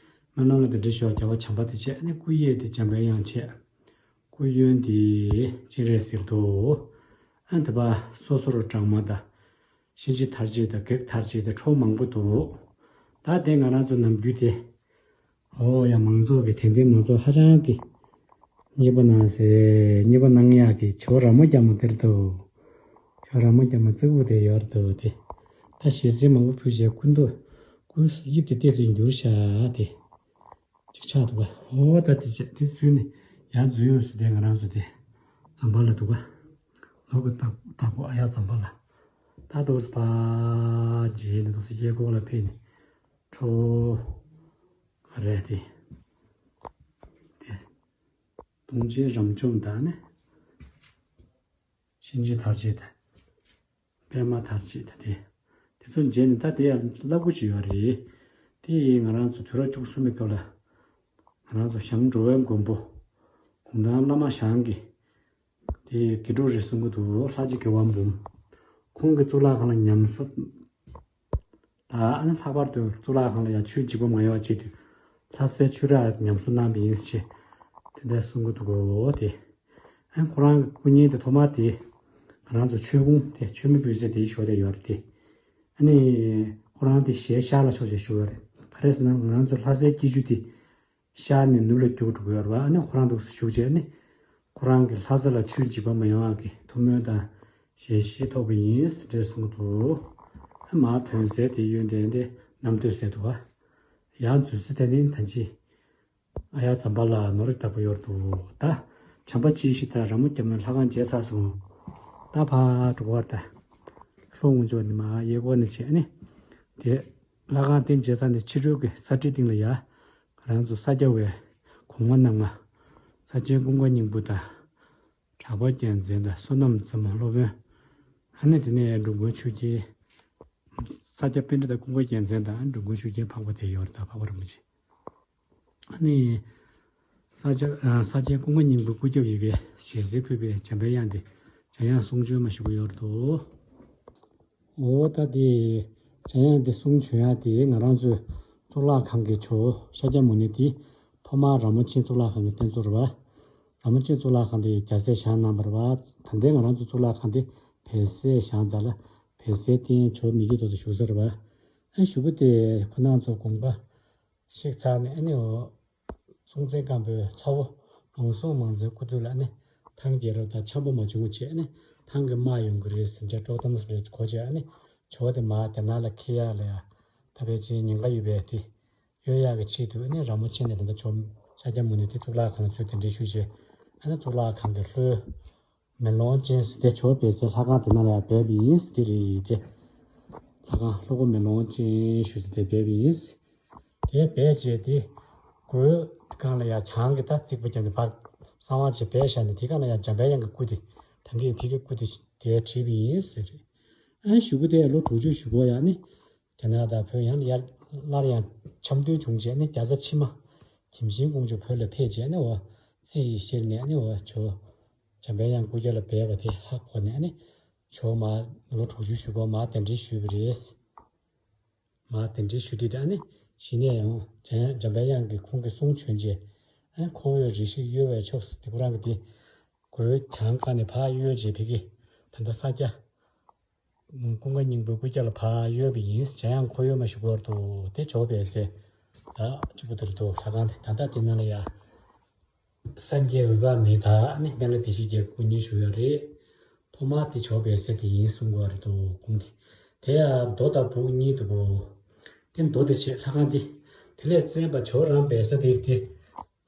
སྨོན་ལམ་ལ་གདན་འདྲེན་ཞུ་བ་རྒྱལ་བ་བྱམས་པ་དེ་བྱས་ནས་སྐུ་གཡས་དེ་འཇམ་པའི་དབྱངས་བྱས། སྐུ་གཡོན་དེ་སྤྱན་རས་གཟིགས་འདུག་ཨ་ནི་དེ་པ་སོ་སོར་འབྲང་མ་དང་། གཤིན་རྗེ་མཐར་བྱེད་དང་བགེགས་མཐར་བྱེད་དང་ཁྲོ་མང་པོ་འདུག་ད་དེ་ང་རང་ཚོ་ནམ་རྒྱུན་དེ། ཨོ་ཡ་མང་ཚོགས་ཀྱི་དད་ལྡན་མང་ཚོགས་ཧ་ཅང་གི་མཉེས་པོ་གནང་སེ་མཉེས་པོ་གནང་ཡག་གི་ཇོ་བོ་ར་མ་རྒྱ་མོ་དེར་དུ། ཇོ་བོ་ར་མ་རྒྱ་མོ་རྩེ་ཁུག་དེ་ཡོད་རེད་དོ་དེ། ད་ཞལ་ཟས་མང་པོ་ཕུལ་བྱས་སྐུ་མདོག་སྐུ་དབྱིབས་དེ་ཏོག་ཙམ་འགྱུར་ཤག་དེ། ཅིག་ཆགས་འདུག་ག་འོ་ད་དེ་བྱས་དེ་ཚུལ་ནི་ཡར་འཛུལ་ཡོང་སྲིད་དེ་ང་རང་ཚོ་དེ། ཛམ་བྷ་ལ་འདུག་ག་ལོག་གི་བདག་བདག་པོ་ཨ་ཡ་ཛམ་བྷ་ལ། ད་འདུག་སེ་ཕར་རྗེས་ནས་འདུག་སེ་གཡས་སྐོར་ལ་ཕེབས་ནས། ཁྲོ་བོ། ག་རེ་དེ། དེ། སྟོང་ཆེན་རབ་འཇོམས་དང་ནི། གཤིན་རྗེ་མཐར་བྱེད་དང་། པདྨ་མཐར་བྱེད་དང་དེ། དེ་ཚོ་མཇལ་ནས་ད་དེ་ཡང་བསླབ་དགོས་ཀྱི་ཡོད་རེད། དེ་ཡིས་ང་རང་ཚོ་དུས་རབས་བཅུ་གསུམ་པའི་སྐབས་ལ། ང་རང་ཚོ་ཞང་འགྲོ་བའི་མགོན་པོ། གུང་ཐང་བླ་མ་ཞང་གི་དེ་དགེ་ཕྲུག་རེད་གསུང་གི་འདུག་ལྷ་རྗེ་དགེ་བ་འབུམ། ཁོང་གི་གཙུག་ལག་ཁང་ལ་ཉམས་གསོ། ད་ཨ་ནི་ལྷག་པར་དུ་གཙུག་ལག་ཁང་ལ་ཡང་ཆོས་འཇིགས་པ་མ་ཡོང་བ་ཆེད་དུ་ལྷ་སའི་ཆོས་ར་ཉམས་གསོ་གནང་བ་ཡིན་ཞེས་དེ་འདྲ་གསུང་གི་འདུག་གོ་དེ། ཨ་ནི་ཁོ་རང་གི་སྐུ་བརྙན་དེ་ཐོག་མ་དེ་ང་རང་ཚོ་ཆོས་ཁུངས་དེ་མཆོད་མེ་ཕུལ་སའི་དེའི་ཞོར་དེ་ཡོད་རེད་དེ། ཨ་ནི་ཁོ་རང་དེ་ཞལ་ཤར་ལ་ཕྱོགས་བྱས་བཞུགས་ཡོད་རེད། ག་རེ་ཟེར་ན་ང་རང་ཚོ་ལྷ་སའི་སྐྱིད་ཆུ་དེ། ཤར་ནས་ནུབ་ལ་རྒྱུག་འགྲོ་གི་ཡོད་རེད་བ། ཨ་ནི་ཁོ་རང་འདུག་སེ་བཞུགས་བྱས་ནི། ཁོ་རང་གི་ལྷ་ས་ལ་ཆོས་འཇིགས་པ་མ་ཡོང་བ་གི་ཐུགས་སྨོན་དང་ཞལ་བཞེས་ཐོབ་པ་ཡིན་ཟེར་འདྲ་གསུང་གི་འདུག་ཨ་མར་ཐོན་སའི་དེ་ཡོན་ཏན་དེ་རྣམ་ཐོས་སྲས་འདུག་བ། ཡར་འཛུལ་སའི་དེ་ནི་ད་ཅི། ཨ་ཡ་ཛམ་བྷ་ལ་ནོར་བདག་པོ་ཡོད་འདུག་ད་བྱམས་པ་མཆེད་བཞི་དང་ར་མོ་རྒྱ་མོའི་ལྷ་ཁང་མཇལ་ཚར་སོང་། ད་ཕར་འགྲོ་བར་ད། ལྷོ་ངོས་ཕྱོགས་ནས་མར་གཡས་སྐོར་ནས་བྱས་ནི། དེ། ལྷ་ཁང་དེ་མཇལ་ཚར་ནས་ཕྱི་རོལ་གྱི་ས་ཁྲིའི་སྟེང་ལ་ཡ། ང་རང་ཚོ་ས་སྐྱ་བའི་གོང་མ་རྣམ་ལྔ། ས་ཆེན་ཀུན་དགའ་སྙིང་པོ་དང་། གྲགས་པ་རྒྱལ་མཚན་དང་བསོད་ནམས་རྩེ་མོ་སློབ་དཔོན། ཨ་ནི་དེ་ནས་འགྲོ་མགོན་ཆོས་རྒྱལ། ས་སྐྱ་པཎྜི་ཏ་ཀུན་དགའ་རྒྱལ་མཚན་དང་འགྲོ་མགོན་ཆོས་རྒྱལ་འཕགས་པ་དེ་ཡོད་རེད་ད་འཕགས་པ་རིན་པོ་ཆེ། ཨ་ནི། ས་སྐྱ་ཨ་ས་ཆེན་ཀུན་དགའ་སྙིང་པོའི་སྐུ་རྒྱབ་ཡ་གི་ཞལ་ཟས་ཕུལ་བའི་འཇམ་པའི་དབྱངས་དེ་འཇམ་དབྱངས་གསུང་བྱོན་མ་ཞུ་གི་ཡོད་རེད་དོ། འོ་ད་དེ། འཇམ་དབྱངས་དེ་གསུང་བྱོན་ཡ་དེ་ང་རང་ཚོའི་གཙུག་ལག་ཁང་གི་ཇོ་བོ་ཤཱཀྱ་མུ་ནེ་དེ་ཐོག་མར་ར་མོ་ཆེའི་གཙུག་ལག་ཁང་གི་རྟེན་གཙོ་རེད་བ། ར་མོ་ཆེའི་གཙུག་ལག་ཁང་དེ་རྒྱལ་སྲས་བཞེངས་གནང་བ་རེད་བ། ད་ལྟའི་ང་རང་ཚོའི་གཙུག་ལག་ཁང་དེ་བལ་སྲས་བཞེངས་ཚར་ལ་བལ་སྲས་རྟེན་ཇོ་བོ་མི་བསྐྱོད་ཐོག་ཏུ་བཞུགས་ས་རེད་བ། ཨ་གཞུག་གུ་དེ་ཁོ་རང་ཚོ་དགོངས་པ་བཞེས་ཚར་ནས་ཨ་ནི་འོ། སྲོང་བཙན་སྒམ་པོའི་ཚ་བོ་ལུང་སྲོང་མང་བཙན་སྐུ་དུས་ལ་ནི་ཐང་རྒྱལ་རབས་དང་འཆམ་པོ་མ་བྱུང་བ་བྱས་ནི་ཐང་གི་དམག་ཡོང་གི་རེད་ཟེར་འདྲ་དཀྲོག་གཏམ་རེ་གོ་བྱས་ནི་ཇོ་བོ་དེ་མར་རྒྱ་ནག་ལ་འཁྱེར་ཡག་ལ་ཡ་ད་ཕལ་ཆེར་ཉེན་ཁ་ཡོད་པས་དེ་གཡོལ་ཡག་གི་ཆེད་དུ་ནི་ར་མོ་ཆེ་ནས་ད་ལྟ་ཇོ་ ཏཱ་ཀྱ་མུ་ནེ་དེ་གཙུག་ལག་ཁང་ལ་ཚུར་གདན་འདྲེན་ཞུས་རྗེས། ཨ་ནི་གཙུག་ལག་ཁང་གི་ལྷོའི་མེ་ལོང་ཅན་ཟེར་དེ་ཇོ་བོ་རྦད་ཟེར་ལྷ་ཁང་དེ་ནང་ལ་ཡང་སྦས་པ་ཡིན་ཟེར་དེ་རེད་དེ། ལྷ་ཁང་ལྷོ་སྒོ་མེ་ལོང་ཅན་ཞུ་ཟེར་དེ་སྦས་པ་ཡིན། དེ་སྦས་རྗེས་དེ་སྒོའི་སྒང་ལ་ཡང་གྱང་གི་ད་རྩིག་པ་བརྒྱབ་ནས་ཕར་གསང་བ་བྱས་སྦས་བཞག་ནས། དེ་སྒང་ལ་ཡང་འཇམ་པའི་དབྱངས་ཀྱི་སྐུ་དེ་ད་གིན་ཕ་གིའི་སྐུ་དེ་དེ་བྲིས་པ་ཡིན་ཟེར། ཨ་ནི་གཞུག་གུ་དེ་ལོ་དྲུག་ཅུ་གཞུག་གུ་ཡང་ནི་རྒྱ་ནག་དང་བོད་ཡང་ཡར་སླར་ཡང་འཆམ་མཐུན་བྱུང་རྗེས་ནི་རྒྱ་བཟའ་ཕྱི་མ་གིམ་ཤིང་ཀོང་ཇོ་བོད་ལ་ཕེབས་རྗེས་ནི་འོ་རྩིས་བཤེར་ནས་ནི་འོ་ཇོ་བོ་འཇམ་པའི་དབྱངས་སྐུ་རྒྱབ་ལ་སྦས་པ་དེ་ཧ་གོ་ནས་ནི་ཇོ་བོ་མར་ལོ་དྲུག་ཅུ་གཞུག་གུ་མར་གདན་འདྲེན་ཞུས་པ་རེད། མར་གདན་འདྲེན་ཞུ་དུས་ད་ནི་གཞི་ནས་ཡང་འཇམ་འཇམ་པའི་དབྱངས་ཀྱིས་ཁོང་གི་གསུང་བྱོན་རྗེས། ཨ་ཁོ་བོས་རེ་ཞིག་གཡོ་བའི་ཕྱོགས་སུ་དེ་ཁོ་རང་གི་དེ་སྒོའི་གྱང་སྒང་ནས་ཕར་གཡོ་རྗེས་ཕ་གི་ད་ལྟ་ས་སྐྱ་ཀུན་དགའ་སྙིང་པོའི་སྐུ་རྒྱབ་ལ་ཕར་གཡོ་བ་ཡིན། འཇམ་དབྱངས་ཁོ་གཡོ་མ་ཞུ་གོ་བར་དུ་དེ་ཇོ་བོ་རྦད་ཟེར་ད་གཅིག་པུ་དེར་འདུག་ལྷ་ཁང་དེ་ད་ལྟ་དེ་ནང་ལ་ཡ། སངས་རྒྱས་འོད་དཔག་མེད་དང་ནི་སྨན་བླ་བདེ་གཤེགས་བརྒྱད་སྐུ་བརྙན་བཞུགས་ཡོད་རེད། ཐོག་མར་དེ་ཇོ་བོ་རྦད་ཟེར་དེ་ཡིན་གསུང་གི་ཡོད་རེད་འདུག་གུང་དེ། དེ་ཡང་མདོ་དང་སྦུག་གཉིས་འདུག་གོ། དེ་མདོ་དེ་བྱས་ལྷ་ཁང་དེ། དེ་ལས་བཙན་པ་ཇོ་བོ་རང་རྦད་ཟེར་དེ་དེ།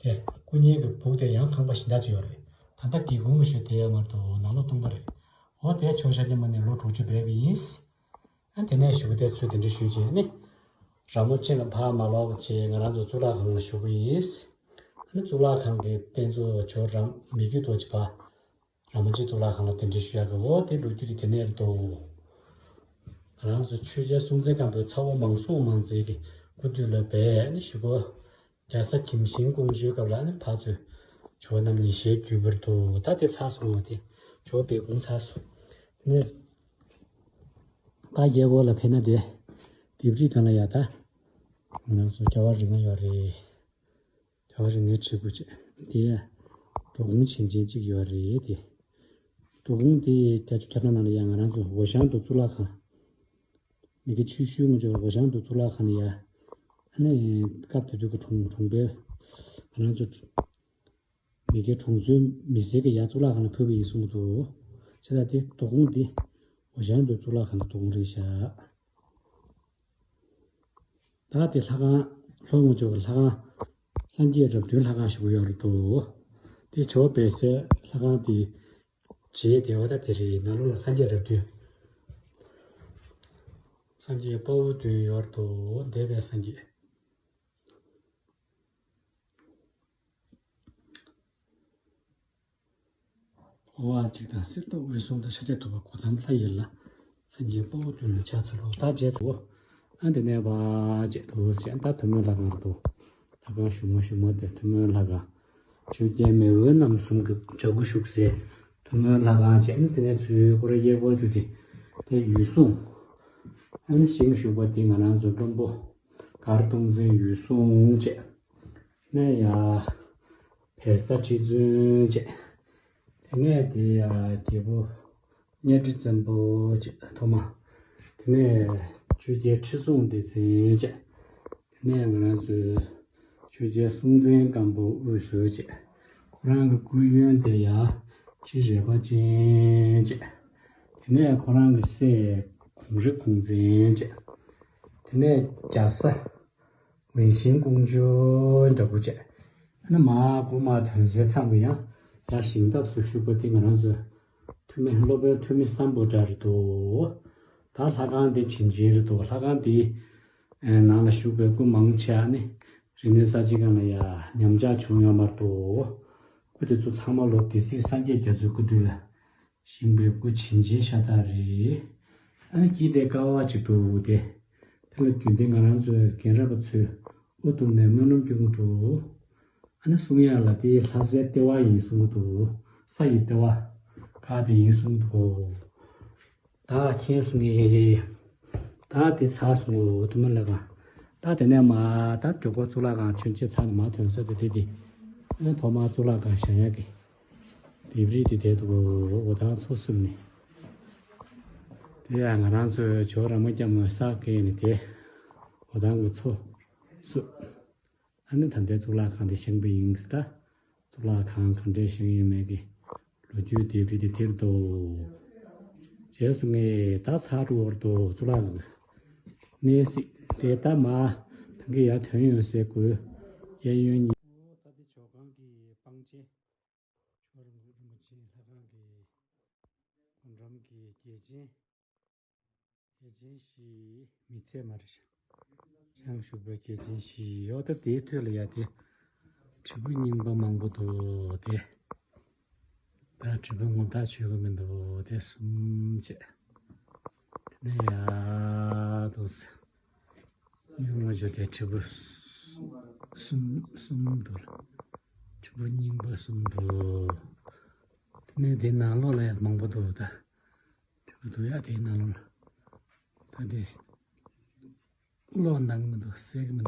དེ་སྐུ་བརྙན་གྱི་སྦུག་དེ་ཡང་ཁང་པ་གཞན་དག་ཅིག་ཡོད་རེད། ད་ལྟ་སྒེའུ་ཁུང་ཞིག་དེ་ཡང་མ་གཏོགས་ནང་ལོགས་སྟོང་པ་རེད། འོ་དེ་ཇོ་བོ་ཤཱཀྱ་མུ་ནེ་ལོ་དྲུག་ཅུ་སྦས་པ་ཡིན། ཨ་དེ་ནས་གཞུག་གུ་དེ་ཚུར་གདན་འདྲེན་ཞུས་རྗེས་ནི། ར་མོ་ཆེ་ལ་ཕར་མ་ལོག་པ་བྱས་ང་རང་ཚོ་གཙུག་ལག་ཁང་ལ་བཞུགས་པ་ཡིན། ཨ་ནི་གཙུག་ལག་ཁང་གི་རྟེན་གཙོ་ཇོ་བོ་རང་མི་བསྐྱོད་རྡོ་རྗེ་ཕར་ར་མོ་ཆེ་གཙུག་ལག་ཁང་ལ་གདན་འདྲེན་ཞུ་ཡག་གི་འོ་དེ་ལོ་རྒྱུས་དེ་དེ་ནས་རེད་འདུག་ང་རང་ཚོ་ཆོས་རྒྱལ་སྲོང་བཙན་སྒམ་པོའི་ཚ་བོ་མང་སྲོང་མང་བཙན་གྱི་སྐུ་དུས་ལ་སྦས་ནི་གཞུག་གུ། རྒྱ་བཟའ་གིམ་ཤིང་ཀོང་ཇོའི་སྐབས་ལ་ནི་ཕར་ཚུར་ཇོ་བོ་རྣམ་གཉིས་ཞལ་བརྒྱུད་པར་འདུག་ད་དེ་ཚར་སོང་བ་དེ་ཇོ་བོ་རྦད་གུང་ཚར་སོང་། ནི། ད་རྒྱལ་སྒོ་ལ་ཕེབས་ན་དེ། ལྡེབས་རིས་སྒང་ལ་ཡ་ད། ང་རང་ཚོ་རྒྱལ་བ་རིགས་ལྔ་ཡོད་རེད། རྒྱལ་བ་རིགས་ལྔའི་བྲིས་སྐུ་བཅས་དེ་ཡ། རྡོ་གུང་བྱིན་ཅན་གཅིག་ཡོད་རེད་དེ། རྡོ་གུང་དེ་བརྒྱད་ཅུ་གྱ་གྲངས་ནང་ལ་ཡ་ང་རང་ཚོ་འོ་ཞང་དུ་གཙུག་ལག་ཁང་། མི་དགེ་ཆོས་ཞུ་ངོ་ཅོག་འོ་ཞང་དུ་གཙུག་ལག་ཁང་ནས་ཡ། ཨ་ནི། སྐབས་དེ་དུས་ཀྱི་གྲོང་གྲོང་པའི། ང་རང་ཚོ། མི་དགེ་གྲོང་ཚོའི་མི་སེར་གྱིས་ཡར་གཙུག་ལག་ཁང་ལ་ཕུལ་བ་ཡིན་གསུང་གི་འདུག་བྱས་ཙང་དེ་རྡོ་གུང་འདི་འོ་ཞང་དུ་གཙུག་ལག་ཁང་གི་རྡོ་གུང་རེད་ཤག་ད་དེ་ལྷ་ཁང་ལྷོ་ངོས་ཕྱོགས་ཀྱི་ལྷ་ཁང་། སངས་རྒྱས་རབས་བདུན་ལྷ་ཁང་ཞིག་ཡོད་རེད་འདུག་དེ་ཇོ་བོ་རྦད་ཟེར་ལྷ་ཁང་དེ་བྱས་དེ་བ་ད་དེ་རེད། ནང་ལོགས་ལ་སངས་རྒྱས་རབས་བདུན། སངས་རྒྱས་དཔའ་བོ་བདུན་ཡོད་རེད་འདུག་འདས་པའི་སངས་རྒྱས། འཁོར་བ་འཇིག་དང་གསེར་ཏོག་འོད་སྲུང་དང་ཤཱཀྱ་ཐུབ་པ་གོ་ཏམ་ལྷ་ཡི་ལྷ། སངས་རྒྱས་དཔའ་བོ་བདུན་ལ་ཕྱག་འཚལ་ལོ། ད་རྗེས་སུ། ཨ་འདི་ནས་བ་བྱས་འདུག་ཟེར། ད་ཐུན་མོང་ལྷ་ཁང་དུ། ལྷ་ཁང་ཞུ་མོ་ཞུ་མོ་དེ་ཐུན་མོང་ལྷ་ཁང་། ཆོས་རྒྱལ་མེས་དབོན་རྣམ་གསུམ་གྱི་བྱ་སྐུ་བཞུགས་སའི་ཐུན་མོང་ལྷ་ཁང་བྱས། ཨ་ནི་དེ་ནས་ཚུར་སྐོར་ར་གཡས་སྐོར་བཅུག་སྟེ། དེ་འོད་སྲུང་། ཨ་ནི་ཞིང་བཞུགས་པ་དེ་ང་རང་ཚོ་བློན་པོ་མགར་སྟོང་བཙན་འོད་སྲུང་བྱས། ནས་ཡ། བལ་བཟའ་ཁྲི་བཙུན་བྱས། དེ་ནས་དེ་ཡ་རྒྱལ་པོ་གཉའ་ཁྲི་བཙན་པོ་བྱས་ཐོག་མ། དེ་ནས་ཆོས་རྒྱལ་ཁྲི་སྲོང་ལྡེ་བཙན་བྱས། དེ་ནས་ང་རང་ཚོའི་ཆོས་རྒྱལ་སྲོང་བཙན་སྒམ་པོ་དབུས་སུ་བྱས། ཁོ་རང་གི་སྐུའི་གཡོན་དེ་ཡ་ཁྲི་རལ་པ་ཅན་བྱས། དེ་ནས་ཁོ་རང་གི་སྲས་གུང་རི་གུང་བཙན་བྱས། དེ་ནས་རྒྱ་བཟའ། འོན་ཤིང་ཀོང་ཇོ་འདྲ་པོ་བྱས། ཨ་ནི་མ་སྒོ་མ་ཐོན་སའི་མཚམས་ལ་ཡང་ཡར་ཞིང་ཐབས་སུ་བཞུགས་པ་དེ་ང་རང་ཚོའི་ཐུ་མི་སློབ་དཔོན་ཐུ་མི་སམ་བྷོ་ཊ་རེད་འདུག་ད་ལྷ་ཁང་དེ་བྱིན་ཅན་རེད་འདུག་ལྷ་ཁང་དེའི་ནང་ལ་བཞུགས་པའི་སྐུ་མང་ཆེ་བ་ནི་རིག་གནས་གསར་བརྗེ་སྒང་ལ་ཡ་ཉམས་ཆག་བྱུང་ཡོད་མ་རེད་འདུག་སྐུ་དེ་ཚོ་ཚང་མ་ལོ་སྡེ་སྲིད་སངས་རྒྱས་རྒྱ་མཚོའི་སྐུ་དུས་ལ། ཞིང་པའི་སྐུ་བྱིན་ཅན་ཤ་སྟག་རེད། ཨ་ནི་དཀྱིལ་དེ་ཀ་བ་གཅིག་འདུག་སྟེ། དེ་ལ་རྒྱུན་ལྡན་ང་རང་ཚོའི་རྒན་རབས་པ་ཚོས་དབུ་གཏུགས་ནས་སྨོན་ལམ་སྐྱོན་གྱི་འདུག་ཨ་ནི་གསུང་ཡག་ལ་དེ་ལྷ་སའི་ལྟེ་བ་ཡིན་གསུང་གི་འདུག་ས་ཡི་ལྟེ་བ་ཁག་དེ་ཡིན་གསུང་གི་འདུག་ད་མཁྱེན་སོང་ངས། ད་དེ་ཚར་སོང་ངོ་དུ་མ་ལ་གང་། ད་དེ་ནས་མ་ད་མགྱོགས་པོ་གཙུག་ལག་ཁང་མཆོད་མཇལ་ཚར་ནས་མ་ཐོན་ས་དེ་དེ་དེ། ཨ་ནི་ཐོག་མར་གཙུག་ལག་ཁང་བཞེངས་ཡག་གི་ལྡེབས་རིས་དེ་དེ་འདུག་འོ་ད་མཚོ་བསུབས་ནས། དེ་ཡང་ང་རང་ཚོའི་ཇོ་ར་མ་སྐྱ་མོས་ས་བཀལ་ནས་དེ། འོ་ད་ངུ་མཚོ་བསུབས། ཨ་ནི་ད་ལྟའི་གཙུག་ལག་ཁང་དེ་བཞེངས་པ་ཡིན་ཟེར་ད། གཙུག་ལག་ཁང་གང་འདྲས་བཞེངས་ཡོད་མེད་ཀྱི་ལོ་རྒྱུས་ལྡེབས་རིས་དེ་དེར་འདུག་རྗེས་སུ་ངས་ད་ཚར་འགྲོ་བར་དུ་གཙུག་ལག་གནས་གཟིགས་དེ་ལྟ་མ་ཐང་གི་ཡར་ཐོན་ཡོང་སའི་སྒོའི་གཡས་གཡོན་གཉིས། གི་རྒྱལ་ཆེན། རྒྱལ་ཆེན་བཞི། མི་ཚད་མ་རེད་ཤག་ཤངས་ཞུགས་པའི་རྒྱལ་ཆེན་བཞི་ཡོད། ད་དེའི་ཐོད་ལ་ཡ་དེ། དྲིལ་བུ་རྙིང་པ་མང་པོ་འདུག་དེ། ད་དྲིལ་བུ་ངོ་ཐག་ཆོད་གི་མི་འདུག་དེ་གསུམ་བྱས། དེ་ནས་ཡ་དུ། ཉུང་ངུ་བརྗོད་དེ་དྲིལ་བུ་གསུམ་གསུམ་འདུག་དྲིལ་བུ་རྙིང་པ་གསུམ་འདུག་དེ་ནས་དེ་ནང་ལོགས་ལ་ཡང་མང་པོ་འདུག་ད། དྲིལ་བུ་འདུག་ཡ་དེའི་ནང་ལོགས་ལ། ད་དེ་ཀློག་གནང་གི་མི་འདུག་གསལ་གི་མི་འདུག